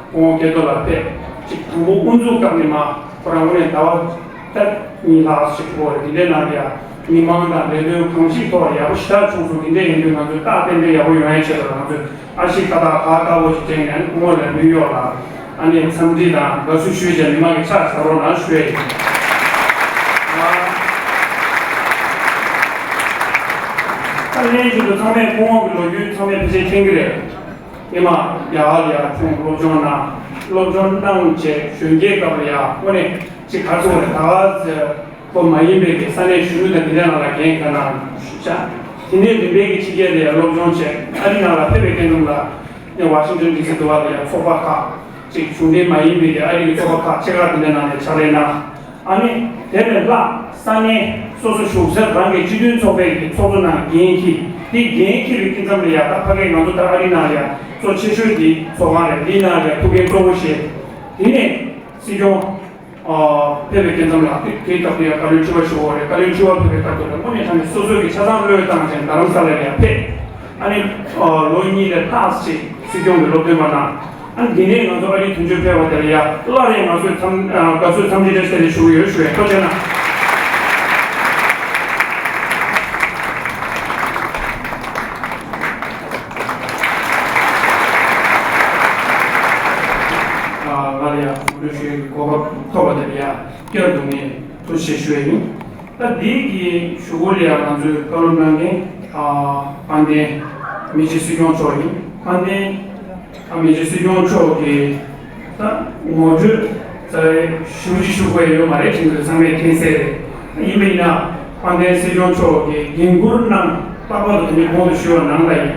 སྐུ་ངོ་སྐལ་རྡོར་ལགས་ཕེབས་ཅིག་དང་པོ་དབུ་འཛུགས་སྐབས་ནས་མ་ཁོ་རང་དངོས་གནས་ཟླ་བ་ལྟར་གཉིས་ལྷག་ཞིག་འགོར་རེད། འདི་འདྲའི་ནང་ལ་ཡ་མི་མང་དང་ལས་དོན་གང་ཞིག་ཐོག་ལ་ཡག་པོ་ཞེ་དྲག་བྱུང་སོང་། འདི་འདྲའི་ཡིན་དུས་ང་ཚོས་རྟག་ཏན་ཏན་ཡག་པོ་ཡོང་ཡའི་ཆེད་དུ་ང་ཚོས། ཨ་ཤི་ཀ་ཏ་ཁ་དཀར་པོ་ཞིག་བསྟན་ནས་སྐུ་ངོ་ལ་ནིའུ་ཡོག་ལ་ཨ་ནི་འཚམས་འདྲི་དང་དགའ་བསུ་ཞུས་བྱས་མི་མང་གི་ཕྱག་ཞུ་རོགས་གནང་ཞུ་ཡས་ཡིན། ད་ལན་གཅིག་ཏུ་ཚང་མས་སྐུ་ངོ་གི་ལོ་རྒྱུས་ཚང་མས་ཕལ་ཆེར་མཁྱེན་གྱི་རེད། སྔོན་མ་ཡར་ལ་ཡར་ཁྱོན་སློབ་སྦྱོང་གནང་། སློབ་སྦྱོང་གནང་བྱས་གཞོན་སྐྱེས་སྐབས་ལ་ཡར་དངོས་གནས་ཅིག་ག་རེ་ཟེར་དགོས་རེད། ད་ག་ཚོད། པོ་མ་ཡིན་པའི་གི་ས་གནས་གཞོན་ནུ་དང་དེ་འདྲ་ནང་ལ་འགན་ཁག་ནང་ཞུགས་བྱ། དེ་ནས་རིམ་པས་ཀྱི་ཕྱི་རྒྱལ་ལ་ཡང་སློབ་སྦྱོང་བྱས། ཨ་རི་ནང་ལ་ཕེབས་པའི་སྐབས་ལ་ནས་ཝ་ཤིང་ཊོན་ཌི་སི་དུ་བ་ལ་ཡང་ཚོགས་པ་ཁག་ཅིག་གཞུང་འབྲེལ་མ་ཡིན་པའི་གི་ཨ་རི་གི་ཚོགས་པ་ཁག་ཆེ་ཁག་དེ་འདྲ་ནང་ནས་ཕྱག་ལས་གནང་། ཨ་ནི་དེ་ནས་ལྷག་ས་གནས་སོ་སོ་བཞུགས་ས་རང་གི་སྤྱི་མཐུན་ཚོགས་པའི་གི་ཚོགས་གཙོ་ནང་འགན་འཁྱེར། དེ་འགན་འཁྱེར་བའི་སྐབས་ལ་ཡང་ད་ཕ་གིའི་ང་ཚོ་ད་ཨ་རི་ནང་ལ་ཡང་གཙོ་ཆེ་ཤོས་དེ་ཚོགས་ཁང་རེད། དེའི་ནང་ལ་ཡང་ཐུགས་འགན་གཙོ་བོ་བཞེས། དེ་ནས་སྲིད་སྐྱོང་ཕེབས་པའི་སྐབས་ལ་དེ་དེའི་སྐབས་དེ་ཡང་བཀའ་བློན་ཁྲི་པ་ཞུ་བ་རེད། བཀའ་བློན་ཁྲི་པ་ཕེབས་པའི་སྐབས་དེ་ལ་དངོས་གནས་དྲང་གནས་སོ་སོའི་གི་ཆ་ཚང་བློས་བཏང་བྱས་རྡ་རམ་ས་ལ་ལ་ཡང་ཕེབས། ཨ་ནི་ལོ་གཉིས་ལས་ལྷག་ཅིག་སྲིད་སྐྱོང་གི་སློབ་སྟོན་པ་གནང་། ཨ་ནི་འདི་ནས་ང་ཚོ་ཨ་རིའི་དོན་གཅོད་ཕེབས་པ་དེ་ལ་ཡང་སླར་ཡང་ང་ཚོས་འཚམས་དགའ་བསུ་འཚམས་འདྲི་བཀྲ་ཤིས་བདེ་ལེགས་ཞུ་གི་ཡོད་ཞུ་བའི་ཐུགས་རྗེ་གནང་། ང་ལ་ཡང་གོ་སྒྲིག་ཞུ་ཡག་གི་གོ་སྐབས་ཐོབ་པ་དེ་ལ་ཡང་བསྐྱར་དུ་ངས་ཐུགས་རྗེ་ཆེ་ཞུ་ཡག་ཡིན། ད་འདིའི་གི་གཞུག་གུ་ལ་ཡང་ང་ཚོའི་བཀའ་སློབ་གནང་མཁན་དཔལ་ལྡན་མི་རྗེ་སྲིད་སྐྱོང་མཆོག་ཡིན། དཔལ་ལྡན་མི་རྗེ་སྲིད་སྐྱོང་མཆོག་གི་ད་ངོ་སྤྲོད་ད་ཞུ་ཅི་ཞུ་དགོས་ཡོད་མ་རེད། དྲན་གྱི་ཚང་མས་མཁྱེན་གསལ་རེད། ཡིན་པ་ཡིན་ན་དཔལ་ལྡན་སྲིད་སྐྱོང་མཆོག་གི་འགན་འཁུར་གནང་། ལྷག་པར་དུ་དེ་ནས་གོང་དུ་ཞུས་པ་ནང་ལ་ཡིན་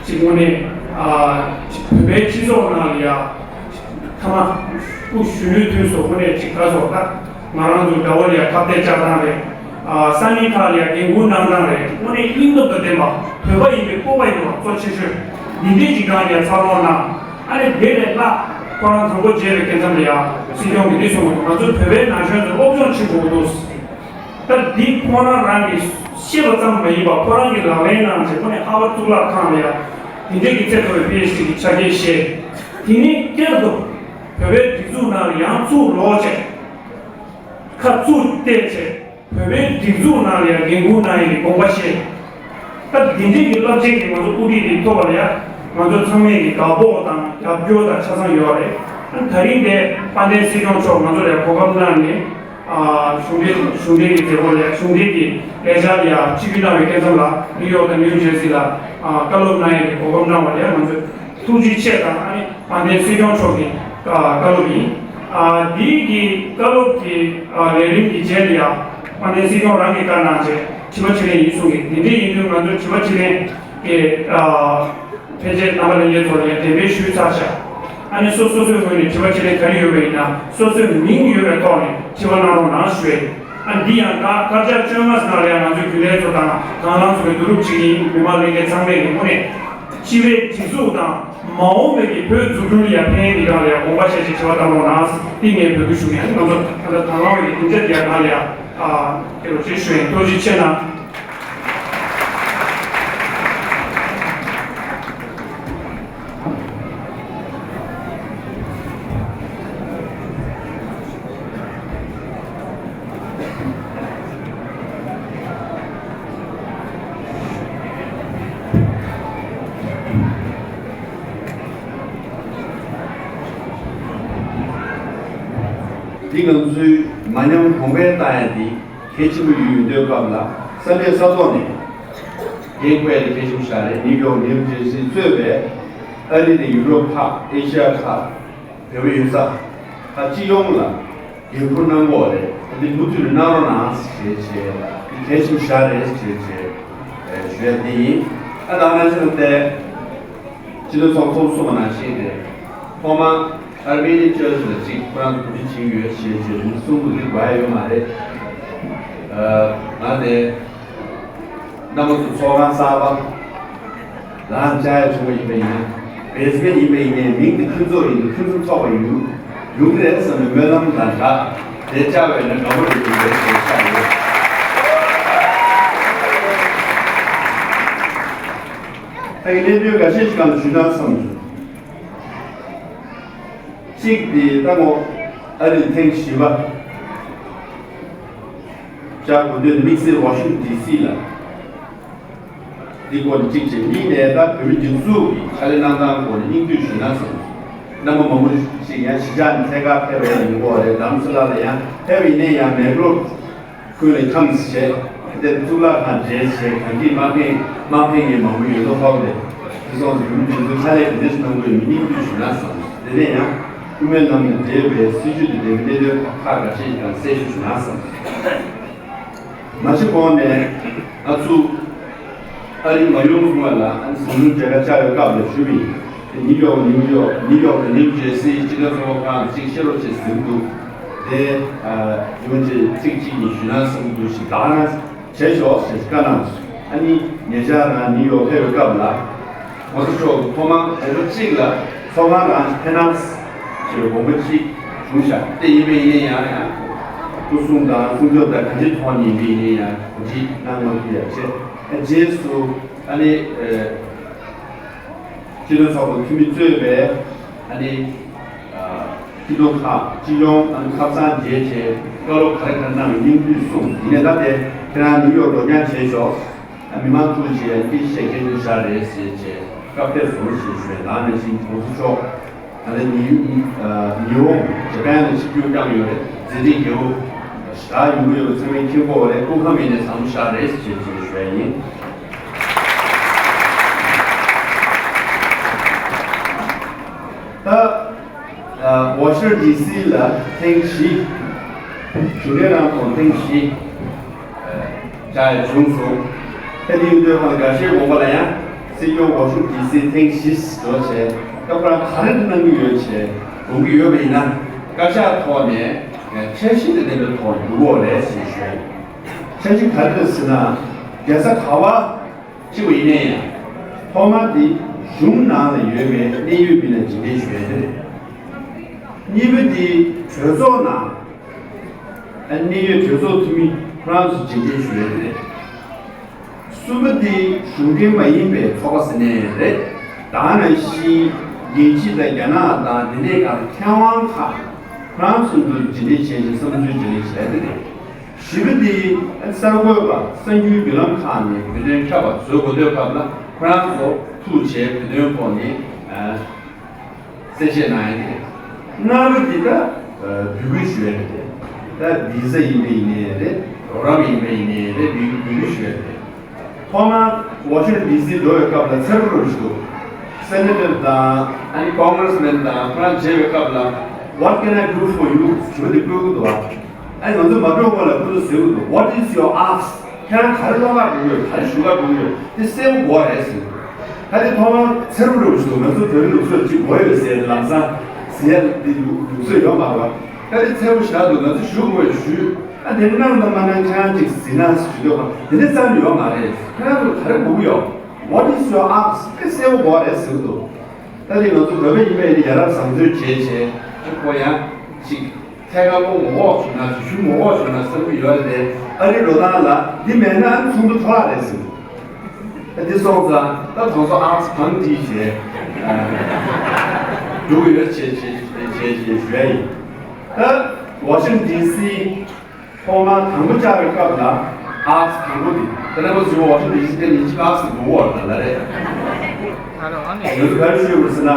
ཅིག་དངོས་གནས་ཨ་ཅིག་བོད་པའི་སྤྱི་ཚོགས་ནང་ལ་ཡ་ཐ་མ་སྐུ་གཞོན་ནུའི་དུས་སུ་དངོས་གནས་ཅིག་ག་སོགས་ད་ང་རང་ཚོ་དགྲ་བོ་ལ་ཡ་ཁ་གཏད་བཅག་སྟངས་རེད། ཨ་ས་གནས་ཁག་ལ་ཡ་འགན་འཁུར་གནང་སྟངས་རེད། དངོས་གནས་སྙིང་སྟོབས་དང་ལྡན་པ་བོད་པ་ཡིན་པའི་སྤོབས་པ་ཡོད་པ་གཙོ་ཆེ་ཤོས་འདི་འདྲས་ཅིག་གང་ཡ་འཚར་ལོངས་གནང་། ཨ་ནི་དེ་ལས་ལྷག་ཁོ་རང་དང་པོ་མཇལ་བའི་སྐབས་ལ་ཡ་སྲིད་སྐྱོང་གིས་འདི་གསུངས་འདུག་ང་ཚོ་བོད་པའི་ན་གཞོན་ཚོ་སློབ་སྦྱོང་བྱེད་དགོས་འདུག་ད་འདི་ཁོ་རང་རང་གིས་ཤེས་པ་ཙམ་མ་ཡིན་པར་ཁོ་རང་གིས་ལག་ལེན་གནང་བྱས་ཁོ་ནས་ཧར་ཝར་གཙུག་ལག་ཁང་ལ་ཡང་དེ་འདྲས་ཀྱི་ཚད་མཐོ་བའི་པི་ཨེཆ་ཌི་གི་ཆ་རྐྱེན་བཞེས། དེ་ནས་བསྐྱར་དུ་བོད་པའི་སྒྲིག་འཛུགས་ནང་ལ་ཡང་ཚུར་ལོག་བྱས་ཁ་ཚུར་གཏད་བྱས་བོད་པའི་སྒྲིག་འཛུགས་ནང་ལ་ཡང་འགན་འཁུར་གནང་ཡས་ཀྱི་དགོངས་པ་བཞེས། ད་འདི་འདྲས་ཀྱི་རླབས་ཆེན་གྱི་ང་ཚོ་དབུ་ཁྲིད་འདི་ཐོབ་པ་ལ་ཡང་ང་ཚོ་ཚང་མས་ཀྱི་དགའ་སྤོབས་དང་རྒྱབ་སྐྱོར་དང་ཆ་ཚང་ཡོད་རེད། ད་རིང་འདི་དཔལ་ལྡན་སྲིད་སྐྱོང་མཆོག་ང་ཚོ་ལ་ཡང་གོ་སྐབས་གནང་ནས། གཞུང་འབྲེལ་གཞུང་འབྲེལ་གྱི་མཛད་སྒོ་ལ་གཞུང་འབྲེལ་གྱི་ལས་འཆར་ལ་ཡང་སྤྱི་འཐུས་གནང་བའི་སྐབས་ལ་ནིའུ་ཡོག་དང་ནིའུ་ཇར་སི་ལ་བཀའ་སློབ་གནང་ཡས་ཀྱི་གོ་སྐབས་གནང་བ་ལ་ཡང་ང་ཚོས་ཐུགས་རྗེ་ཆེ་དང་ཨ་ནི་དཔལ་ལྡན་སྲིད་སྐྱོང་མཆོག་གི་བཀའ་སློབ་ཡིན། ཨ་འདིའི་གི་བཀའ་སློབ་ཀྱི་ཨ་ལས་རིམ་གྱི་རྗེས་ལ་ཡང་དམའ་འབེབས་སྲིད་སྐྱོང་རང་གིས་བཀའ་གནང་བྱས་དྲི་བ་དྲིས་ལན་ཡིན་གསུང་གི། དེ་འདྲ་ཡིན་དུས་ང་ཚོ་དྲི་བ་དྲིས་ལན་གྱི་ཨ་ཕལ་ཆེར་རྣམ་པ་ལྷན་རྒྱས་ཚོ་ལ་ཡང་འགྲེམས་སྤེལ་ཞུས་ཚར་བཞག་ཨ་ནི་སོ་སོ་སོའི་ངོས་ནས་དྲི་བ་དྲིས་ལན་ག་རེ་ཡོད་པ་ཡིན་ན་སོ་སོའི་མིང་ཡོད་པའི་ཐོག་ནས་དྲི་བ་གནང་རོགས་གནང་ཞུ་ཡ་ཡིན། ཨ་འདི་ཡང་ད་དཀར་ཆག་བཅོ་ལྔ་ནང་ལ་ཡང་ང་ཚོའི་རྒྱུན་ལས་ཚོ་དང་དང་བླངས་ཚོ་གི་བསྡུ་རུབ་བྱེད་ཀྱི་ཡིན། མི་མང་ལྷན་རྒྱས་ཚང་མས་ཀྱི་ངོས་ནས་སྤྱི་པའི་སྒྲིག་འཛུགས་དང་མ་འོངས་པའི་གི་བོད་འཛུགས་སྐྲུན་ལ་ཡང་ཕན་ཡོན་གྱི་སྒང་ལ་ཡང་དགོངས་པ་བཞེས་བྱས་དྲི་བ་བཏང་རོགས་གནང་། འདི་ངས་འབོད་སྐུལ་ཞུ་གི་ཡིན། ང་ཚོ་ད་ལྟ་དང་བླངས་པའི་གི་སྡིངས་ཆ་འདི་ཡང་སྒང་ལ་ཡང་ཨ་སྐྱེལ་རོགས་ཞེས་ཞུ་ཡིན། ཐུགས་རྗེ་ཆེ་གནང་། འདི་ང་ཚོའི་མ་ཉམས་གོང་འཕེལ་བཏང་ཡ་འདི་གལ་ཆེན་པོ་ཡོད་ཡོད་དུས་སྐབས་ལ་ས་གནས་ས་ཐོག་ནས་འགན་འཁུར་ཡ་དེ་གལ་ཆེན་པོ་ཞིག་རེད། ནིའུ་ཡོག་ནིའུ་ཇར་སི་གཙོས་པའི་ཨ་རི་དང་ཡུ་རོབ་ཁག་ཨེ་ཤི་ཡ་ཁག་བོད་པ་ཡོད་ས་ཁག་སྤྱི་ཡོངས་ལ་འགན་འཁུར་གནང་གི་ཡོད་རེད། འདི་མུ་མཐུད་ནས་གནང་རོགས་གནང་ཞེས་བྱས་འདི་གལ་ཆེན་པོ་ཞིག་རེད་ཞེས་བྱས་ཞུ་ཡ་དེ་ཡིན། ཨ་ད་ང་ཚོ་དེ་སྤྱི་འཐུས་ཚོགས་གཙོ་གསུངས་པ་ནང་བཞིན་རེད། ཐོག་མ་ཨར་མེ་ནི་ཅར་ཆི་ལ་གཅིག་ཁོ་རང་ཚོ་གོ་སྒྲིག་བྱེད་ཀྱི་ཡོད་ཞེས་བྱས་རིམ་གསུང་དུ་འདི་དགོས་ཡ་ཡོད་མ་རེད། ང་དེ་རྣམ་པ་ཚོ་ཚོགས་ཁང་གསར་པ་ལ་བཅར་ཡ་བྱུང་བ་ཡིན་པ་ཡིན་ན་བེས་མེན་ཡིན་པ་ཡིན་ནའི་མིང་དེ་ཕུན་ཚོགས་ཡིན་དུས་ཕུན་སུམ་ཚོགས་པ་ཡིན་ཡོང་གི་རེད་བསམ་པའི་སྨོན་ལམ་དང་སྦྲགས་དེ་བཅར་བས་ན་དགའ་པོ་རེད་ཡིན་པའི་ཞེས་བཅར་ཡོད། ད་གི་གནད་དོན་འགའ་ཤས་ཤིག་སྒང་ལ་ཞུས་ན་བསམ་བྱུང་། གཅིག་དེ་ལྟ་ངོ་ཨ་རིར་ཐེངས་བཞི་པ་བཅར་དགོས་དོན་དམིགས་བསལ་ཝ་ཤིང་ཊོན་ཌི་སི་ལ་འདི་སྐོར་གཅིག་བྱས། གཉིས་ནས་ད་བོད་མི་སྒྲིག་འཛུགས་ཀྱི་ཕྱག་ལས་གནང་སྟངས་སྐོར་ནས་སྙིང་བསྡུས་ཞུས་ན་བསམ། རྣམ་པ་མང་པོ་ཞིག་ཡང་གཞིས་ཆགས་ནས་ཐད་ཀར་ཕེབས་པ་ཡང་ཡིན་དགོས་པ་རེད། རྡ་རམ་ས་ལ་ལ་ཡང་ཕེབས་པ་ཡིན་ནའི་ཡང་མེག་ལོར་ཁུལ་ལ་འཁྱམས་བྱས་དེར་གཙུག་ལག་ཁང་མཇལ་བྱས་གངས་སྐྱིད་དམག་འཁྲུག་དམག་འཁྲུག་ཡིན་མང་པོ་ཡོད་མདོག་ཁ་པོ་རེད། དེ་སོང་ཙང་བོད་མི་སྒྲིག་འཛུགས་ཕྱག་ལས་ག་འདྲ་ཞིག་གནང་དགོས་ཡོད་མེད་སྙིང་བསྡུས་ཞུས་ན་བསམ། དེ་ནས་ཡང་དབུ་མའི་ལམ་དང་འབྲེལ་བའི་སྲིད་བྱུས་དང་འབྲེལ་བའི་གནད་དོན་ཁག་འགའ་ཤས་ཤིག་ཀྱང་གསལ་ཞུ་ཞུས་ན་བསམ། མ་གཞི་གོང་ནས་ང་ཚོ་ཨ་རི་མ་ཡོང་སྔོན་ལ་ཨ་ནི་ཟམ་ཆུང་མཇལ་ཁ་བཅར་བའི་སྐབས་ལ་ཞུས་པ་ཡིན། དེ་ནིའུ་ཡོག་ནིའུ་ཡོག་ནིའུ་ཡོག་དང་ནིའུ་ཇར་སི་སྤྱི་མཐུན་ཚོགས་པ་ཁག་ཅིག་ཤེས་རོགས་བྱེད་ཟེར་གྱི་འདུག་དེ་ཡོང་ཅིག་ཚིག་གཅིག་གཉིས་ཞུས་ན་བསམ་གྱི་འདུག་ཞེས་ད་ག་རང་བྱས་ཤོག་ཞེས་བཀའ་གནང་སོང་། ཨ་ནི་ཉེ་ཆར་རང་ནིའུ་ཡོག་ཕེབས་པའི་སྐབས་ལ་༸གོང་ས་མཆོག་གིས་ཐོག་མར་དགོངས་པ་གཅིག་ལ་ཚོགས་ཁང་རང་ཕེབས་གནང་ཞེས་པའི་དགོངས་པ་གཅིག་བྱུང་ཤག་དེ་ཡིན་པ་ཡིན་ན་ཡང་ཡང་སྐུ་གསུང་དང་གསུང་ཆོག་དང་གང་ཅིའི་ཐོག་ནས་ཡིན་པ་ཡིན་ན་ཡང་གོ་སྒྲིག་གནང་དགོས་ཀྱི་ཡ་བྱས། རྗེས་སུ་ཨ་ནི་སྤྱི་མཐུན་ཚོགས་པ་འཐུས་མི་གཙོས་པའི་ཨ་ནི་སྤྱི་འཐུས་ཁག་སྤྱི་ཡོངས་ཨ་ནི་ཁ་སང་མཇལ་བྱས་བཀའ་སློབ་ག་རེ་ག་རེ་གནང་བའི་སྙིང་བསྡུས་གསུངས། ཡིན་ནའི་ད་དེ་ཁྱེད་རང་ནིའུ་ཡོག་འགྲོ་མཁན་བྱས་ཤོག་ཨ་མི་མང་ཐུགས་རྗེ་ཆེ་ཡ་འདི་བཤད་མཁན་ཅིག་བཞག་རེད་ཟེར་བྱས་བཀའ་ཕེབས་སོང་ཞེས་ཞུས། ད་ནང་བཞིན་༸གོང་ས་མཆོག་ད་ལྟ་ཉི་ཉི་ཧོང་ཇ་པན་ལ་ཆིབས་བསྒྱུར་བསྐྱངས་ཡོད་རེད། མཛད་རིམ་རྒྱལ་པོ་ཞེ་དྲག་ཡོང་གི་ཡོད་པ་ཚང་མས་མཁྱེན་གྱི་ཡོད་རེད། སྐུ་ཁམས་ཡིན་ནའི་བཟང་པོ་ཞེ་དྲག་རེད་ཅེས་ཞུ་ཡ་ཡིན། ད་ཝ་ཤིང་ཊོན་ཌི་སི་ལ་ཐེངས་བཞི། གཞུང་འབྲེལ་རང་དབང་ཐེངས་བཞི་བཅར་ཡ་བྱུང་སོང་། ད་དེ་ཡིན་དུས་ཁོང་འགའ་ཤས་དགོངས་པ་ལ་ཡང་སྲིད་སྐྱོང་ཝ་ཤིང་ཊོན་ཌི་སི་ཐེངས་བཞི་འགྲོ་བྱས་སྐབས་རང་ག་རེ་གནང་གི་ཡོད་བྱས་དགོངས་ཀྱི་ཡོད་པ་ཡིན་ན་བཀའ་ཤག་ཐོག་ནས་འཆར་གཞི་དང་ལྡན་པའི་ཐོག་འགྲོ་གི་ཡོད་རེད་ཞེས་ཞུས། འཆར་གཞི་ག་རེ་རེད་ཟེར་ན་རྒྱལ་ས་ག་པར་ཅིག་ཡིན་ན་ཡང་ཐོག་མ་དེ་གཞུང་ནང་ལ་ཡོད་པའི་གནད་ཡོད་མི་ལ་རྗེས་དྲན་ཞུ་ཡ་དེ་རེད། གཉིས་པ་དེ་གྲོས་ཚོགས་ནང་ཨ་གནད་ཡོད་གྲོས་ཚོགས་འཐུས་མི་ཁོ་རང་ཚོ་རྗེས་དྲན་ཞུ་ཡ་དེ་རེད། གསུམ་པ་དེ་གཞུང་འབྲེལ་མ་ཡིན་པའི་ཚོགས་པ་ཟེར་ནའི་རེད། ད་ག་ནང་བཞིན་རྒྱལ་སྤྱི་དང་རྒྱ་ནག་དང་དེ་འདྲའི་སྒང་མཁས་དབང་ཁག་ཁོ་རང་ཚོ་ཚོ་རྗེས་དྲན་བྱས་ཤིང་བསམ་ཚུལ་རྗེས་དྲན་བྱས་ཏེ་རེད། བཞི་པ་དེ་གསར་འགོད་པ་གསར་འགྱུར་བརྒྱུད་ལམ་ཁག་ནས་བོད་དོན་ཁྱབ་པ་བཟོ་དགོས་དུས་སྐབས་ལ་ཁོ་རང་ཚོ་ཐུག་བྱས་བོད་དོན་སྐོར་ནས་གསལ་བཤད་གནང་ཡ་དེ་རེད། ལྔ་པ་དེ་ད་འབོད་སྐུལ་ཞུ་ཡ་དེ་རེད། ད་བི་ཟ་ཡིན་པ་ཡིན་ནའི་རེད། རོགས་རམ་ཡིན་པ་ཡིན་ནའི་རེད། འབོད་འབོད་སྐུལ་ཞུ་ཡ་དེ་རེད། ཐོག་མར་ཝ་ཤིང་ཊོན་ཌི་སི་འགྲོ་བའི་སྐབས་ལ་ཚེ་རབས་རབས་ཞུ། སེ་ནེ་ཊར་དང་ཨ་ནི་ཀོང་གྷི་རེ་སི་མེན་དང་ཁོ་རང་མཇལ་བའི་སྐབས་ལ་ What can I do for you? ཞུ་འདི་བཀོད་གི་འདུག་བ། ཨ་ནི་ང་ཚོ་མ་འགྲོ་སྔོན་ལ་ཁོ་ཚོ་ཟེར་གི་འདུག What is your ask? ཁྱེད་རང་ག་རེ་བསླབ་ག་འགྲོ་གི་ཡོད། ག་རེ་ཞུ་ག་འགྲོ་གི་ཡོད། དེ་གསལ་པོ་དགོས་རེད་ཟེར། ད་དེ་ཐོག་མར་འཚེར་པོ་རེ་བ་ཞིག་འདུག་ང་ཚོ་བོད་རིགས་ལུགས་སྲོལ་གཅིག་དགོས་ཡོད་ཟེར་ལམ་སང་ཟེར་ཡ་འདི་ལུགས་སྲོལ་ཡོད་མ་རེད་བ། ད་དེ་འཚེར་པོ་ཞིག་འདུག་ང་ཚོ་ཞུ་དགོས་ཞུ། ཨ་དེ་གནང་དང་མ་གནང་ཁྱེད་རང་གཅིག་ཟིན་ན་ཞུ་འདོད་པ་དེ་འདྲ་ཙམ་ཡོད་མ་རེད། ཁྱེད་རང་ཚོ་ག་རེ་དགོས་ཀྱི་ཡོད། What is your ask? དེ་གསལ་པོ་དགོས་རེད་ཟེར་གི་འདུག་ད་དེ་ང་ཚོ་བོད་པ་ཡིན་པས་ནི་ཡ་རབས་བཟང་སྤྱོད་བྱས་བྱས་ཁོ་ཡང་ཅིག་ཐད་ཀར་ཀོ་ངོ་ལོག་བྱུང་ན་ཞུ་ཞུ་ངོ་ལོག་བྱུང་ན་བསམ་གྱི་ཡོད་རེད་དེ། ཨ་རི་འགྲོ་སྟངས་ལ་འདི་མེད་ན་ཚོགས་འདུ་འཕྲོ་བརླག་རེད་ཟེར། ད་འདི་སོང་ཙང་ད་གྲོང་ཚོ་ཨར་ཚོ་གང་འདྲིས་བྱས་འགྲོ་གི་ཡོད་བྱས་བྱས་བྱས་བྱས་ཞུ་ཡ་ཡིན། ད་ཝ་ཤིང་ཊོན་ཌི་སི་ཐོག་མར་དང་པོ་བཅར་བའི་སྐབས་ལ་ཨག་སི་དང་པོ་དེ་ད་ལྟ་ང་ཚོ་ཝ་ཤིང་ཊོན་ཌི་སི་དེ་ཉིན་གཅིག་ཨག་སི་འགྲོ་བར་ལ་ལ་རེད། ང་ཚོ་ག་རེ་ཞུས་པ་རེད་ཟེར་ན།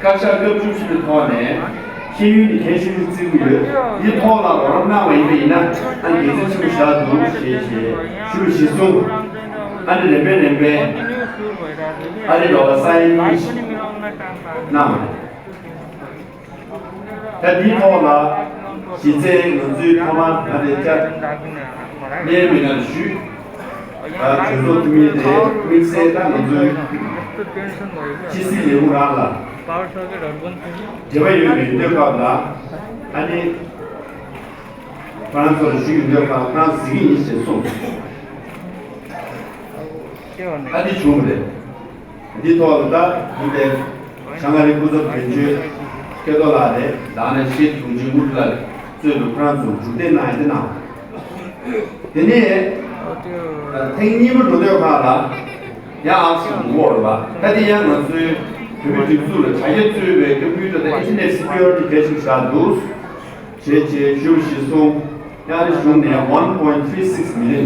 བཀའ་ཤག་སྐབས་བཅུ་བཞི་པའི་ཐོག་ནས་ཤེས་ཡོན་གྱི་ཁྱད་ཆོས་ཤིག་བརྩི་གི་ཡོད། འདི་ཐོག་ལ་རོགས་རམ་གནང་བ་ཡིན་པ་ཡིན་ན་ཨ་དགེ་མཚན་ཆེན་པོ་ཞིག་འདུག་ཞེས་ཞེས་ཞུ་བ་གཞིར་བཟུང་། ཨ་ནི་རིམ་པས་རིམ་པས་ཨ་རི་འགྲོ་ལ་ས་ཡིན་གནང་བ་རེད། ད་འདིའི་ཐོག་ལ་གཞི་རྩའི་ང་ཚོའི་ཐོག་མར་ང་དེ་བཅར་གནས་མི་སྣར་ཞུས། གྲོས་ཚོགས་འཐུས་མི་དེ་དམིགས་བསལ་ད་ང་ཚོའི་ཕྱི་སྲིད་ལས་ཁུངས་རང་ལ་འབྲེལ་བ་ཡོད་པའི་ཡོད་དུས་སྐབས་ལ་ཨ་ནི་ཁོ་རང་ཚོར་ཞུས་ཡོད་དུས་སྐབས་ཁོ་རང་གཟིགས་ཀྱི་ཡིན་ཞེས་གསུངས། ཨ་ནི་བྱུང་བ་རེད། འདི་ཐོག་ལ་ད་འདི་ལྟའི་བྱང་ཨ་རིའི་སྐུ་ཚབ་དོན་གཅོད་སྐལ་རྡོར་ལགས་རེད། ད་ནས་ཤེས་དྲུང་ཆེ་དངུལ་ལགས་གཙོས་པའི་ཁོ་རང་ཚོ་མཇུག་འབྲས་གནང་ཡ་དེ་གནང་། དེ་ནས་ཐེངས་གཉིས་པ་འགྲོ་དུས་སྒང་ལ་ཡང་ཨག་སི་འགྲོ་གི་རེད་པ། ད་དེ་ཡང་ང་ཚོའི་བོད་མི་སྒྲིག་འཛུགས་ལ་དྲ་རྒྱ་གཙོས་པའི་ཀམ་པུ་ཊར་དང་ཨིན་ཊར་ནེཊ་སི་ཀིའུ་རི་ཊི་གལ་ཆེན་པོ་ཞིག་འདུག་བྱས་རྗེས་ཞུ་བཞིན་སོང་། ཡང་རི་གཞུང་ནས་one point three six million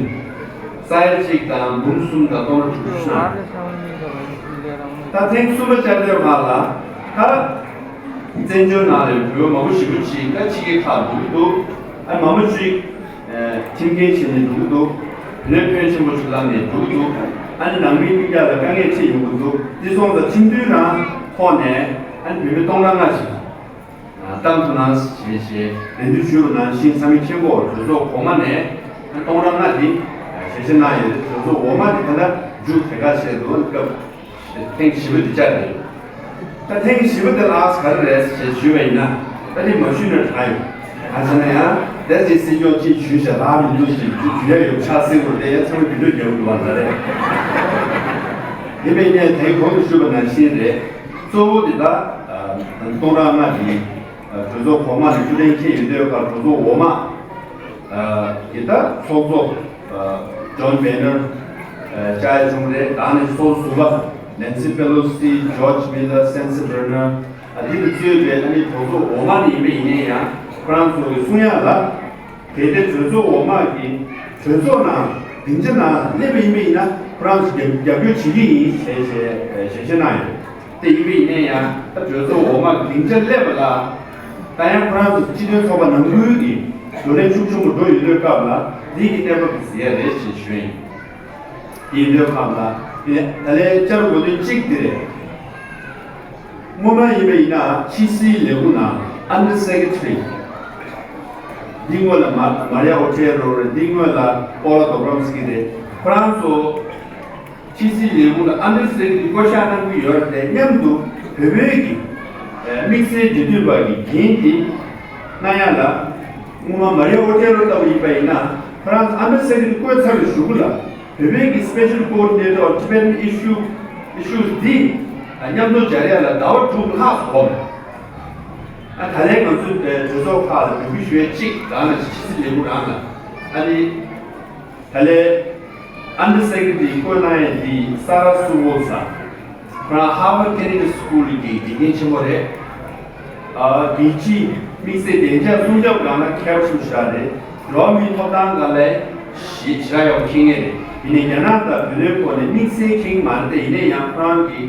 ས་ཡ་གཅིག་དང་འབུམ་གསུམ་དང་སྟོང་ཕྲག་དྲུག་ཅུ་གནང་། ད་ཐེངས་གསུམ་པ་བཅར་དུས་སྒང་ལ་ད་བཙན་བྱོལ་ནང་ལ་བོད་མང་པོ་ཞེ་པོ་ཅིག་ད་ཕྱི་རྒྱལ་ཁག་འགྲོ་གི་འདུག་ཨ་མང་པོ་ཅིག་ཁྲིམས་འགལ་བྱས་ནས་འགྲོ་གི་འདུག་བོད་ཕོན་ཆེན་པོ་ཞིག་བླངས་ནས་འགྲོ་གི་འདུག་ཨ་ནི་ནང་མིའི་སྤུན་ཀྱག་ལ་དཀའ་ངལ་འཕྲད་ཡོང་གི་འདུག་འདི་སོང་ཙང་ཁྲིམས་མཐུན་རང་ཐོག་ནས་ཨ་ནི་བོད་མི་སྟོང་ཕྲག་ལྔ་ཞིག་བཏང་ཐུབ་ན་ཞེས་ཞེས་ལན་འདེབས་ཞུས་པ་ནང་བཞིན་ཚང་མས་མཁྱེན་གོ། གྲོས་ཚོགས་གོང་མ་ནས་སྟོང་ཕྲག་ལྔ་འདི་ཞལ་བཞེས་གནང་ཡོད། གྲོས་ཚོགས་འོག་མ་འདི་ད་ལྟ་མཇུག་དེ་ག་བྱས་འདུག་སྐབས་ཐེངས་བཞི་པ་འདི་བཅར་ཡོད། ད་ཐེངས་བཞི་པ་འདི་ལ་ཨ་ག་རེ་རེད་ཞེས་ཞུས་པ་ཡིན་ན་ད་འདི་མ་ཞུས་ན་དྲག་ཡོད། གང་ཟེར་ན་ཡང་དེ་ཅིག་སྲིད་སྐྱོང་གཅིག་ཞུས་ཞེས་ལག་མི་འདུག་ཞེས་ཞུ་རྒྱུ་ཡ་ཡོད་ཆགས་སྲིད་པོ་དེ་ཡང་ཚང་མས་འདི་འདྲ་རྒྱབ་འདུག་བ་ལ་རེད། ཡིན་པས་ངས་དེའི་གོང་དུ་ཞུས་པ་ནང་བཞིན་རེད། གཙོ་བོ་དེ་དག་སྟོང་ཕྲག་ལྔ་དེ་གྲོས་ཚོགས་གོང་མ་ནས་བཅུ་ལན་འཁྱེར་ཡོད་དུས་ཀ་གྲོས་ཚོགས་འོག་མ་དེ་དག་ཚོགས་གཙོ་ཇོན་བེ་ནར་བཅར་ཡ་བྱུང་རེད། ད་ནི་ཚོགས་ཟུར་པ་ནན་སི་པེ་ལོ་སི། ཇོརྗ་མི་ལར། སེན་སི་བྷེར་ནར། དེ་ལ་གཙོས་པའི་ཨ་ནི་གྲོས་ཚོགས་འོག་མ་ནས་ཡིན་པ་ཡིན་ན་ཡང་ཁོ་རང་ཚོ་གི་གསུང་ཡ་ལ། གལ་ཏེ་གྲོས་ཚོགས་འོག་མ་གིས་གྲོས་ཚོགས་ནང་སྡིངས་ཆ་ནང་སླེབས་པ་ཡིན་པ་ཡིན་ན་ཁོ་རང་ཚོ་རྒྱབ་རྒྱབ་སྐྱོར་བྱེད་ཀྱི་ཡིན་ཞེས་ཞེས་ཞལ་བཞེས་གནང་ཡོད། དེ་ཡིན་པ་ཡིན་ན་ཡང་ད་གྲོས་ཚོགས་འོག་མ་གི་སྡིངས་ཆ་སླེབས་པ་ལ་ད་ཡང་ཁོ་རང་ཚོ་སྤྱི་མཐུན་ཚོགས་པ་ནང་ཁུལ་གྱི་བགྲོ་གླེང་ཤུགས་ཆེན་པོ་འགྲོ་ཡོད་དུས་སྐབས་ལ་འདི་གི་གནས་བབ་དེ་གཟིགས་ཡ་རེད་ཞེས་ཞུས་ཡིན། དེ་ཡིན་དུས་སྐབས་ལ་དེ་ད་ལན་བཅར་དགོས་དོན་གཅིག་དེ་རེད། སྔོན་མ་ཡིན་པ་ཡིན་ན་ཕྱི་སྲིད་ལས་ཁུངས་ནང་ཨན་ཌར་སེ་ཀེ་ཊ་རི། འདི་སྔོན་ལ་མ་མ་རི་ཡ་ཨོ་ཊེ་རོ་རེད། འདི་སྔོན་ལ་པོ་ལ་དོབ་རམ་སི་ཀི་རེད། ཁོ་རང་ཚོ་ཕྱི་སྲིད་ལས་ཁུངས་ལ་ཨན་ཌར་སེ་ཀེ་ཊ་རི་བསྐོ་བཞག་གནང་གི་ཡོད་རེད་དེ་མཉམ་དུ་བོད་པའི་གི་དམིགས་བསལ་འབྲེལ་མཐུད་པ་གི་འགན་དེ་གནང་ཡ་ལ་སྔོན་མ་མ་རི་ཡ་ཨོ་ཊེ་རོ་ལྟ་བུ་ཡིན་པ་ཡིན་ན་ཁོ་རང་ཚོ་ཨན་ཌར་སེ་ཀེ་ཊ་རི་བསྐོས་ཚར་བའི་གཞུག་གུ་ལ། བོད་པའི་གི་Special Coordinator on Tibetan Issue Issues འདི་མཉམ་དུ་སྦྱར་ཡ་ལ་ཟླ་བ་དྲུག་ལྷག་འགོར། ཨ་ད་ལན་ང་ཚོའི་གྲོས་ཚོགས་ཁག་ལ་འབོད་སྐུལ་ཞུ་ཡ་གཅིག་རང་ལ་ཕྱི་སྲིད་ལས་ཁུངས་རང་ལ་ཨ་ནི་ད་ལན་Under Secretary བསྐོས་གནང་ཡ་འདི་ས་ར་སུ་བོ་ས། ཁོ་རང་Harvard Kennedy School གི་དགེ་རྒན་ཆེན་མོ་རེད། ཨ་རྒྱལ་སྤྱིའི་དམིགས་བསལ་བདེ་འཇགས་སྲུང་སྐྱོབ་སྒང་ལ་མཁས་པ་ཆེན་པོ་ཞིག་རེད། འགྲོ་བ་མིའི་ཐོབ་ཐང་སྒང་ལ་ཞེ་དྲག་ཡག་པོ་མཁྱེན་མཁན་རེད། ཡིན་ནའི་རྒྱ་ནག་དང་བོད་དོན་སྐོར་ནས་དམིགས་བསལ་མཁྱེན་གྱི་མ་རེད་དེ་ཡིན་ན་ཡང་ཁོ་རང་གི་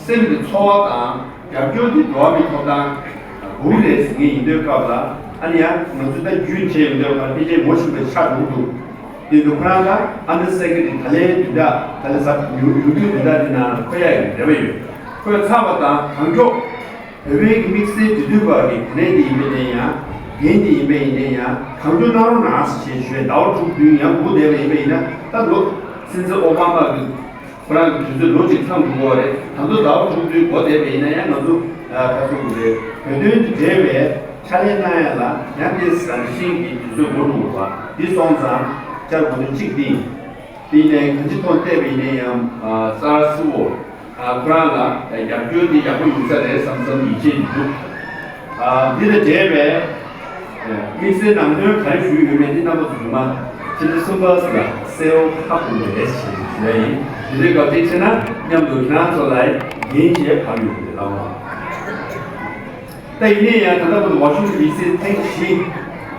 སེམས་ཀྱི་ཚོར་བ་དང་རྒྱབ་སྐྱོར་དེ་འགྲོ་བ་མིའི་ཐོབ་ཐང་དགོས་རེད་ཟེར་མཁན་ཡིན་དུས་སྐབས་ལ་ཨ་ནི་ཡང་ང་ཚོ་ད་རྒྱུན་ཆད་ཡོང་དུས་སྐབས་ལ་ཕལ་ཆེར་ངོ་ཤེས་པ་ཆགས་འགྲོ་གི་འདུག་དེ་འདུག་ཁོ་རང་ལ་Under Secretary དེ་ད་ལན་དེ་འདྲ་ད་ལན་ཟབ་ཡོང་ཡོང་དུས་དེ་འདྲ་དེ་ནང་འཁོད་ཡ་ཡི་རེ་བ་ཡོད། འཁོད་ཚར་བ་དང་གང་མགྱོགས་ བོད་པའི་གི་དམིགས་བསལ་འབྲེལ་མཐུད་པ་གི་ག་ནས་དེ་ཡིན་པ་ཡིན་ན་ཡང་། འགན་དེ་ཡིན་པ་ཡིན་ན་ཡང་གང་ཐུབ་གནང་རོགས་གནང་ཞེས་ཞུས། ཟླ་བ་དྲུག་བདུན་ཡང་སྒུག་བསྡད་པ་ཡིན་པ་ཡིན་ན། ད་ལོ་སྲིད་འཛིན་ཨོ་བྷ་མ་གི་ཁོ་རང་གི་དུས་ཚོད་ལོ་གཅིག་མཚམས་འགྲོ་གི་རེད། ད་དུང་ཟླ་བ་དྲུག་བདུན་འགོར་བསྡད་པ་ཡིན་ན་ཡང་ང་ཚོ་ཨ་ཁ་སོ་གི་རེད། བོད་དོན་དང་འབྲེལ་བའི་ཕྱག་ལས་གནང་ཡ་ལ་ཡང་དེ་ཟང་ཞིང་གི་དུས་ཚོད་འགོར་འགྲོ་གི་རེད་པ། འདི་སོང་ཙང་བཅར་དགོས་དོན་གཅིག་འདི་ཡིན། དེ་ནས་གང་ཅི་ཐོག་བལྟས་པ་ཡིན་ན་ཡང་། ཨ། སར་སི་འོ། ཨ། ཁོ་རང་ལ་རྒྱབ་སྐྱོར་དེ་ཡག་པོ་ཡོང་ས་རེད་བསམ་བསམ་ཡིད་ཆེས་ཀྱི་འདུག་ཨ། འདི་དང་འབྲེལ་བའི་དམིགས་བསལ་ནང་དོན་ག་རེ་ཞུས་ཡོད་མེད་འདི་རྣམ་པ་ཚོ་ཉུང་མ་ཕྱི་ཟླ་གསུམ་པ་ལ་གསལ་པོ་ཧ་གོ་གི་རེད་ཞེས་ཞུ་ཡ་ཡིན། དེ་འདྲའི་སྐབས་དེ་ཕྱིན་ན་མཉམ་དུ་ཁྱེད་རང་ཚོ་ལ་འགན་བཞེས་ཕར་ཡོང་གི་རེད་ལགས། ད་ཡིན་ན་ཡང་ད་ལྟ་བར་དུ་ཝ་ཤིང་ཊོན་ཌི་སི་ཐེངས་བཞི།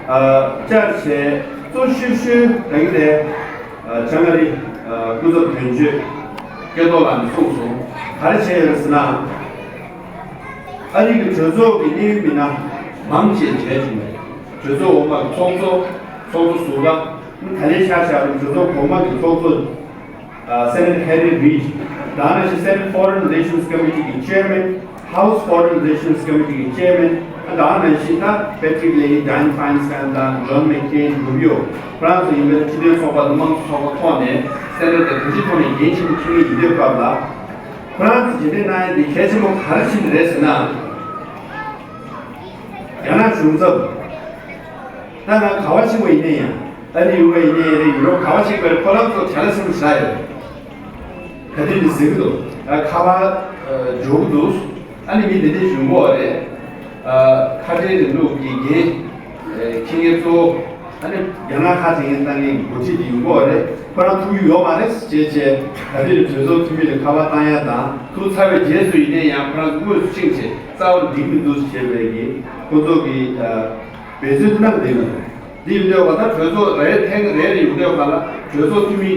ཨ། བཅར་བྱས་གཙོ་ཤོས་ཤོས་རང་གི་དེ། ཨ། བྱང་ཨ་རི། ཨ། སྐུ་ཚབ་དོན་གཅོད་སྐལ་རྡོར་ལགས་ནས་གསུངས་སོང་། ག་རེ་བྱས་ཡོད་ཟེར་ན། ཨ་རི་གི་གྲོས་ཚོགས་ཀྱི་གནད་ཡོད་མི་སྣ་མང་ཆེ་མཇལ་བྱུང་བས། གྲོས་ཚོགས་འོག་མ་གི་ཚོགས་གཙོ། ཚོགས་གཙོ་ཟུར་པ། ད་ལན་ཤག་ཤག་རུ་གྲོས་ཚོགས་གོང་མ་གི་ཚོགས་གཙོ། ཨ། སེ་ནེ་ཊར་ཧེ་རི་རིད། ད་ནང་བཞིན་སེ་ནེ་ཊར་ཕོ་རེན་རི་ལེ་ཤན་སི་ཀོ་མི་ཊི་གི་ཅེར་མེན། ཧའུ་སི་ཕོ་རེན་རི་ལེ་ཤན་སི་ཀོ་མི་ཊི་གི་ཅེར་མེན། ཨ། ད་ནང་བཞིན་ད་པེ་ཊི་རིག་ལེ་ཧི། ཌ་ཡན་ཕ་ཡིན་སི་ཊན་དང་ཇོན་མེག་ཀེན། རུ་བི་ཡོ། ཁོ་རང་ཚོ་ཡིན་པའི་སྤྱི་མཐུན་ཚོགས་པ་དང་དམངས་གཙོ་ཚོགས་པ་ཐོག་ནས་སེ་ནེ་ཊར་དང་གང་ཅིའི་ཐོག་ནས་འགན་ཆེན་པོ་འཁྱེར་མཁན་ཡིན་དུས་སྐབས་ལ། ཁོ་རང་ཚོ་རྗེས་འདེད་གནང་ཡ་དེ་གལ་ཆེན་པོ་ག་རེ་བྱས་ནས་རེད་ཟེར་ན། རྒྱ་ནག་གཞུང་ཚབ། ད་ང་ག་བ་ཕྱིན་པ་ཡིན་ན་ཡང་། ཨ་རི་ཡོད་པ་ཡིན་ནའི་རེད། ཡུ་རོབ་ག་བ་ཞིག་པར་ཁོ་རང་ཚོ་བྱ་ལ་སེམས་ཤ་ཡོད། ག་དུས་ནས་ཟེར་གི་འདུག་ཨ། ཁ་པར་འབྱོར་གི་འདུག་ཨ་ནི་མི་དེ་འདྲས་ཞུ་གི་ཡོད་རེད། ཨ། ཁ་བྲལ་རིང་ལུགས་ཀྱི་འགན་འཁྱེར་མཁན་གཙོ་བོ། ཨ་ནི་རྒྱ་ནག་ཁ་བྲལ་མཁན་བཏང་མཁན་གྱི་འགོ་ཁྲིད་དེ་ཡོང་གི་ཡོད་རེད། ཁོ་རང་ཐུག་རྒྱུ་ཡོད་མ་རེད་ཅེས་བྱས། ག་དུས་ནས་གྲོས་ཚོགས་འཐུས་མི་ལ་ཁ་པར་བཏང་ཡ་དང་། ཐུག་ཚར་བའི་རྗེས་སུ་ཡིན་ནའི་ཡང་ཁོ་རང་ཚོ་དངོས་སུ་ཕྱིན་བྱས་རྩ་བ་འགྲིག་མི་འདུག་ཅེས་བྱས་པའི་གི་ཁོ་ཚོ་གི། ཨ། འབད་བརྩོན་གནང་བསྡད་ཡོད་རེད། འདི་ཡིན་དུས་ད་ལྟ་གྲོས་ཚོགས་རེ་ཐེངས་རེ་རེ་ཡོང་དུས་ག་ལ་གྲོས་ཚོགས་འཐུས་མི་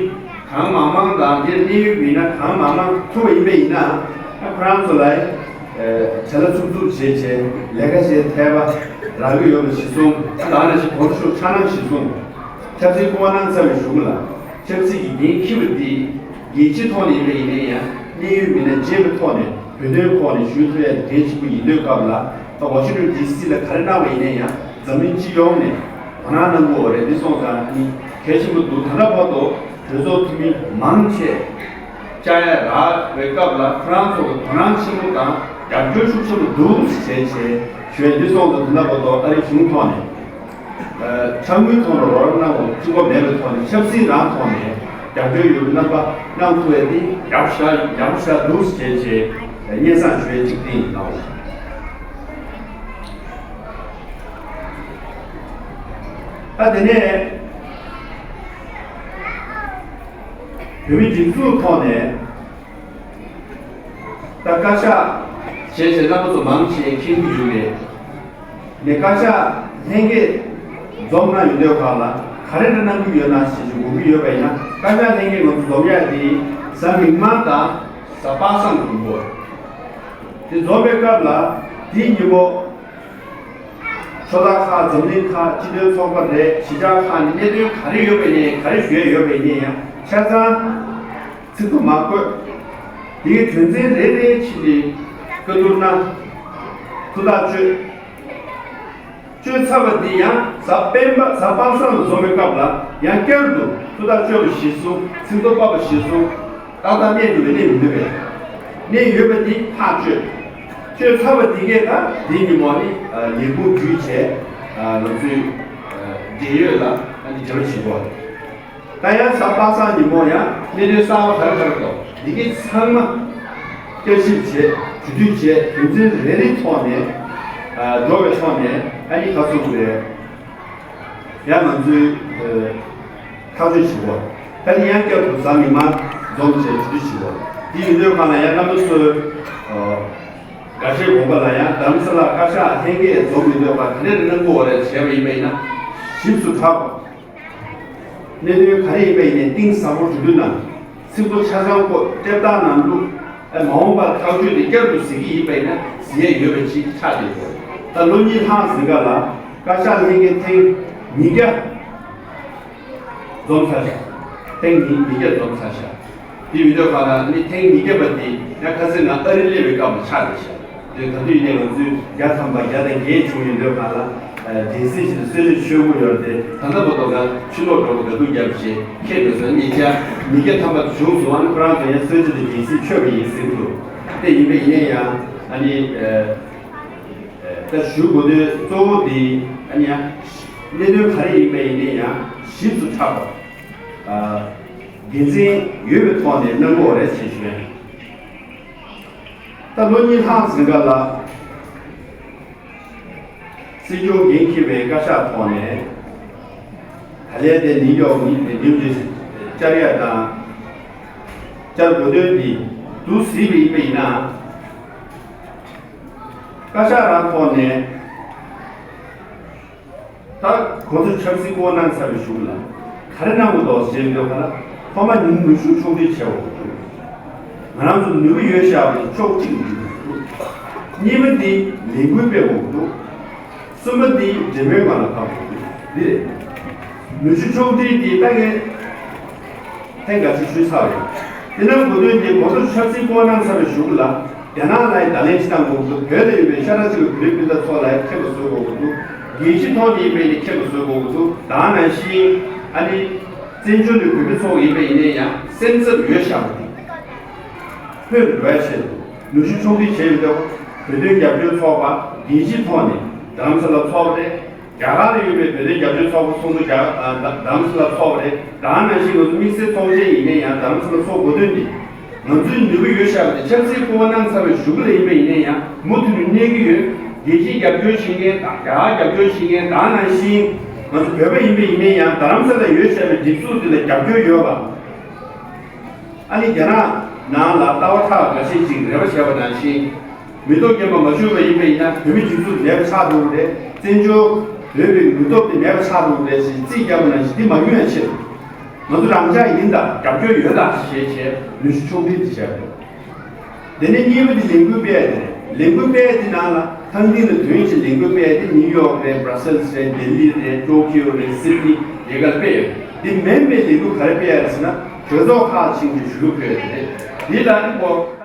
གང་མང་མང་དང་། དེར་གནད་ཡོད་མི་སྣ་གང་མང་མང་ཐུག་པ་ཡིན་པ་ཡིན་ན། ཨ། ཁོ་རང་ཚོ་ལ་བྱ་ལ་ཚུགས་ཚུགས་བྱས་བྱས་ལས་ཀ་བྱེད་ཐལ་པ་རག་གི་ཡོད་པ་གཞིར་བཟུང་། ད་ནང་བཞིན་གོང་ཞུ་འཆར་སྣང་གཞིར་བཟུང་། ཆབ་སྲིད་སྐུ་དབང་གནང་ཚར་བའི་གཞུག་ལ་ཆབ་སྲིད་ཀྱི་འགན་འཁྱེར་བ་འདི་རྒྱལ་སྤྱིའི་ཐོག་ནས་ཡིན་པ་ཡིན་ན་ཡང་། གནད་ཡོད་མི་སྣ་མཇལ་བའི་ཐོག་ནས་བོད་དོན་ཐོག་ནས་ཞུ་ཐུབ་ཡ་གལ་ཆེན་པོ་ཡིན་དུས་སྐབས་ལ། ད་ཝ་ཤིང་ཊོན་ཌི་སི་ལ་ག་རེ་གནང་བ་ཡིན་ན་ཡང་འཛམ་གླིང་སྤྱི་ཡོངས་ནས་དོ་སྣང་གནང་དགོས་པ་རེད། འདི་སོང་ཙང་ནི་གལ་ཆེན་པོ་འདུག་ད་ལྟ་བར་དུ་གྲོས་ཚོགས་འཐུས་མི་མང་ཆེ་བཅར་ཡ་རག་པའི་སྐབས་ལ་ཁོ་རང་ཚོ་གི་དོ་སྣང་ཆེན་པོ་དང་རྒྱབ་སྐྱོར་ཤུགས་ཆེན་པོ་འདུག་ཟེར་བྱས་ཞུ་ཡ། འདི་སོང་ཙང་ད་ལྟ་བར་དུ་ཨ་རིའི་གཞུང་ཐོག་ནས། ཨ། ཕྱག་དངུལ་ཐོག་ལ་རོགས་རམ་གནང་བ་གཅིག་པོ་མེད་པའི་ཐོག་ནས་ཆབ་སྲིད་རང་ཐོག་ནས་རྒྱབ་སྐྱོར་ཡོད་པའི་རྣམ་པ་གནང་ཐུབ་ཡ་དེ་ཡག་ཤ་ཡག་ཤ་འདུག་ཟེར་བྱས་སྙན་སེང་ཞུ་ཡ་གཅིག་དེ་ཡིན་ནོ། ད་དེ་ནས་བོད་མིའི་སྒྲིག་འཛུགས་ཐོག་ནས། ད་བཀའ་ཤག་བྱས་བྱས་རྣམ་པ་ཚོ་མང་ཆེ་མཁྱེན་གྱི་ཡོད་རེད། ནས་བཀའ་ཤག་ལྷན་རྒྱས་འཛོམས་གནང་ཡོང་དུས་སྒང་ལ་ག་རེ་འདྲ་གནང་གི་ཡོད་ན་ཞེས་ཞུ་དགོས་ཀྱི་ཡོད་པ་ཡིན་ན། བཀའ་ཤག་ལྷན་རྒྱས་ང་ཚོ་འཛོམས་ཡག་དེ་གཟའ་མིག་དམར་དང་གཟའ་པ་སངས་དགོས་འདུག་དེ་འཛོམས་པའི་སྐབས་ལ་དེའི་ཉིན་མོ་ཕྱོགས་མཐའ་ཁག་འཛམ་གླིང་ཁག་སྤྱི་མཐུན་ཚོགས་པ་རེད། གཞིས་ཆགས་ཁག་ནས་གནད་དོན་ག་རེ་ཡོད་པ་ཡིན་ནའི་ག་རེ་ཞུ་ཡ་ཡོད་པ་ཡིན་ནའི་ཡང་ཆ་ཚང་ཚིག་ཐོ་མ་བཀོད། དེའི་དོན་ཚན་རེ་རེ་བཞིན་གྱི་བཀའ་བསྡུར་གནང་། ཐུགས་ཐག་གཅོད། གཅོད་ཚར་བ་འདི་ཡང་གཟའ་སྤེན་པ་གཟའ་པ་སངས་ལ་འཛོམས་པའི་སྐབས་ལ་ཡང་བསྐྱར་དུ་ཐུགས་ཐག་གཅོད་པ་གཞིར་བཟུང་། ཚིག་ཐོ་ཕབ་པ་གཞིར་བཟུང་། ཏག་ཏག་གནས་འགྲོ་བའི་གནས་མི་འདུག་པས། གནས་ཡོད་པ་འདི་ཐག་གཅོད། གཅོད་ཚར་བ་འདི་གས་ད་འདི་ཉིན་མོ་ནི་ལས་ཁུངས་བརྒྱུད་བྱས་ང་ཚོའི་འབྲེལ་ཡོད་ལ་ཨ་ནི་འབྲེལ་བ་བྱེད་དགོས། ད་ཡང་གཟའ་པ་སངས་ཉིན་མོ་ཡང་གནད་དོན་གསར་པ་ག་རེ་ག་རེ་འདུག་འདི་གས་ཚང་མ་བསྐྱར་ཞིབ་བྱས། གྲོས་བསྡུར་བྱས། དོན་ཚན་རེ་རེའི་ཐོག་ནས་འགྲོ་བའི་ཐོག་ནས་ཨ་ནི་ཁ་སུ་རེད། ཡང་ང་ཚོས་ཨ་ཐག་གཅོད་བྱེད་དགོས། ད་ནི་ཡང་བསྐྱར་དུ་གཟའ་མིག་དམར་འཛོམས་བྱས་གྲོས་བསྡུར་བྱེད་དགོས། དེ་ཡིན་དུས་གང་ལ་ཡང་རྣམ་པ་ཚོས་ཨ་འགའ་ཤས་དགོངས་པ་ལ་ཡང་རྡ་རམ་ས་ལ་བཀའ་ཤག་ལྷན་རྒྱས་འཛོམས་ཡོང་དུས་གང་ག་རེ་རེ་གནང་དགོས་པ་རེད་བྱས་པ་ཡིན་པ་ཡིན་ན་ཞིབ་ཏུ་ཧ་གོ། གནད་དོན་ག་རེ་ཡིན་པ་ཡིན་ནའི་གཏིང་ཟབ་པོ་གྲོས་བསྡུར་གནང་། ཚིག་ཐོ་ཆ་ཚང་བཀོད། དེབ་རྟགས་ནང་བླུགས། ཨ་མ་འོངས་པར་ཐག་གཅོད་དེ་བསྐྱར་དུ་གཟིགས་ཀྱི་ཡིན་པ་ཡིན་ན་གཟིགས་ཡས་ཡོད་པ་ཅིག་ཆགས་བསྡད་ཡོད། ད་ལོ་གཉིས་ལྷག་ཟིན་ག་ལ་བཀའ་ཤག་ལྷན་རྒྱས་ཐེངས་ཉིས་བརྒྱ་འཛོམས་ཚར་ཤག་ཐེངས་ཉིས་ཉིས་བརྒྱ་འཛོམས་ཚར་ཤག་དེ་ཡིན་དུས་གང་ལ་ནི་ཐེངས་ཉིས་བརྒྱ་པ་དེ་ཡང་ཁ་སང་ང་ཨ་རི་སླེབས་པའི་སྐབས་ལ་ཆགས་བསྡད་ཤག་དེ་ག་དུས་ཡིན་ནའི་ང་ཚོས་བརྒྱ་ཐམ་པ་བརྒྱ་དང་བརྒྱད་བྱུང་ཡོད་འདོད་ག་ལ། སྦྱིན་སྲེག་བྱས་ནས་གསོལ་རས་མཆོད་ཀྱི་ཡོད་རེད་དེ། ད་ལྟ་བར་དུ་ང་ཕྱི་ལོགས་འགྲོ་བ་དགའ་སྡུག་རྒྱབ་བྱས་ཁྱེད་དེ་ཚོ་ཉིས་བརྒྱ་ཉིས་བརྒྱ་ཐམ་པ་དེ་བྱུང་སོང་། ཨ་ནི་ཁོ་རང་ཚོ་ཡང་གསོལ་རས་དང་སྦྱིན་སྲེག་མཆོད་པ་ཡིན་ཟེར་གྱི་འདུག་དེ་ཡིན་པ་ཡིན་ན་ཡང་ཨ་ནི། ད་ཞུ་དགོས་དོན་གཙོ་བོ་དེ་ཨ་ནི་ཡང་གནད་དོན་ག་རེ་ཡིན་པ་ཡིན་ན་ཡང་ཞིབ་ཏུ་ཕྲ་བ། འགན་འཛིན་ཡོད་པའི་ཐོག་ནས་གནང་དགོས་རེད་ཅེས་ཞུ་ཡ་ཡིན། ད་ལོ་གཉིས་ལྷག་ཟིན་ག་ལ། སྲིད་སྐྱོང་འགན་འཁྱེར་བའི་བཀའ་ཤག་ཐོག་ནས། ད་ལན་དེ་ནིའུ་ཡོག་ནིའུ་ཇར་སི་བཅར་ཡ་དང་། བཅར་དགོས་དོན་འདི་འདུག་གཟིགས་པ་ཡིན་པ་ཡིན་ན། བཀའ་ཤག་རང་ཐོག་ནས། ད་གོང་དུ་ཆབ་སྲིད་སྐོར་གནང་ཚར་བའི་གཞུག་ལ་ག་རེ་གནང་དགོས་འདུག་ཟེར་འདོད་པ་ལ། ཐོག་མ་ནུས་ཤུགས་ཕྱོགས་སྒྲིག་བྱེད་དགོས་འདུག་ང་རང་ཚོ་ནུས་པ་ཡོད་བཞག་པ་ཕྱོགས་གཅིག་ནས་འགྲིག་འདུག་གཉིས་པ་འདི་ལས་འགུལ་སྤེལ་དགོས་འདུག་གསུམ་པ་འདི་འབྲེལ་མོལ་སྒང་ལ་ཕབ་དགོས་འདུག་འདི་རེད། ནུས་ཤུགས་ཕྱོགས་སྒྲིག་འདི་ད་ངས་ཐེངས་འགའ་ཅིག་ཞུས་ཚར་རེད། དེ་ནང་གོ་དོན་འདི་གོང་དུ་ཆབ་སྲིད་སྐོར་གནང་ཚར་བའི་གཞུག་ལ། རྒྱ་ནག་ལ་ཡི་བརྡ་ལན་ཞིག་བཏང་དགོས་འདུག་བོད་ལ་ཡོད་པའི་ཤ་ཁྲག་གཅིག་པའི་བོད་རིགས་སྤུན་ཟླ་ཚོ་ལ་ཡི་མཁྱེན་པ་བཟོ་དགོས་ཀྱི་འདུག་རྒྱལ་སྤྱི་ཐོག་ནས་ཡིན་པའི་ནི་མཁྱེན་པ་བཟོ་དགོས་ཀྱི་འདུག་ད་ནང་བཞིན་ཨ་ནི་བཙན་བྱོལ་ནས་བོད་མི་ཚོ་ཡིན་པ་ཡིན་ན་ཡང་སེམས་འཚབ་ཡོད་བཞག་པ་དེ་ཕུད་འགྲོ་བའི་ཆེད་དུ་ནུས་ཤུགས་ཕྱོགས་སྒྲིག་བྱས་ཡོད་འདུག་བོད་དོན་རྒྱབ་སྐྱོར་ཚོགས་པ་རྒྱལ་སྤྱིའི་ཐོག་ནས་རྡ་རམ་ས་ལ་ཚོགས་པ་རེད། རྒྱ་གར་ལ་ཡོད་པའི་བོད་དོན་རྒྱབ་སྐྱོར་ཚོགས་པ་ཚོགས་འདུ་རྒྱ་ཨ་རྡ་རྡ་རམ་ས་ལ་ཚོགས་པ་རེད། ད་ནང་བཞིན་ང་ཚོ་དམིགས་བསལ་ཚོགས་ཆེན་ཡིན་ན་ཡང་རྡ་རམ་ས་ལ་ཚོགས་དགོས་དོན་ནི། ང་ཚོའི་ནུས་པ་ཡོད་བཞག་པ་དེ་ཆབ་སྲིད་སྐོར་གནང་ཚར་བའི་གཞུག་ལ་ཡིན་པ་ཡིན་ན་ཡང་མུ་མཐུད་ནས་གནས་ཀྱི་ཡོད། རྒྱལ་སྤྱིའི་རྒྱབ་སྐྱོར་བྱེད་མཁན་དང་རྒྱ་གར་རྒྱབ་སྐྱོར་བྱེད་མཁན་ད་ནང་བཞིན་ང་ཚོ་བོད་པ་ཡིན་པ་ཡིན་ན་ཡང་རྡ་རམ་ས་ལ་ཡོད་བཞག་པའི་སྒྲིག་འཛུགས་དེ་ལ་རྒྱབ་སྐྱོར་ཡོད་པ། ཨ་ནི་རྒྱ་ནག་ནང་ལ་ལྟ་བ་ཁག་འགའ་ཤས་ཅིག་རེ་བ་བྱས་པ་ནང་བཞིན། མི་ཐོབ་རྒྱལ་ཁབ་མ་བྱུང་བ་ཡིན་པ་ཡིན་ན་བོད་མི་སྒྲིག་འཛུགས་མེད་པ་ཆགས་འགྲོ་གི་རེད། བཙན་བྱོལ་བོད་པའི་མི་ཐོབ་དེ་མེད་པ་ཆགས་འགྲོ་གི་རེད་ཞེས་རྩིས་བརྒྱབ་པ་ནང་བཞིན་འདི་མ་ཡོང་ཡ་ཕྱིར། ང་ཚོ་རང་ཅག་ཡིན་ད་རྒྱབ་སྐྱོར་ཡོད་ད་ཞེས་བྱས་ནུས་ཤུགས་ཕྱོགས་སྒྲིག་དེ་བྱས་པ་རེད། དེ་ནས་གཉིས་པ་དེ་ལས་འགུལ་སྤེལ་ཡ་དེ་རེད། ལས་འགུལ་སྤེལ་ཡ་དེ་ནང་ལ་ཐང་སྟེང་ལ་དོན་གྱི་ལས་འགུལ་སྤེལ་ཡ་དེ་ནིའུ་ཡོག་རེད། བྷ་ར་སེལ་སི་རེད། ལྡི་ལི་རེད། ཊོ་ཀིའོ་རེད། སིད་ནི་རེད། ག་ལ་སྤེལ་ཡོད། དེ་མིན་པའི་ལས་འགུལ་ག་རེ་སྤེལ་ཡ་རེད་ཟེར་ན་གྲོས་ཚོགས་ཁག་ཆིངས་ཀྱི་ཞུ་ལུགས་སྤེལ་ཡ་དེ་རེད། དེ་ལ་ནི་ཁོ།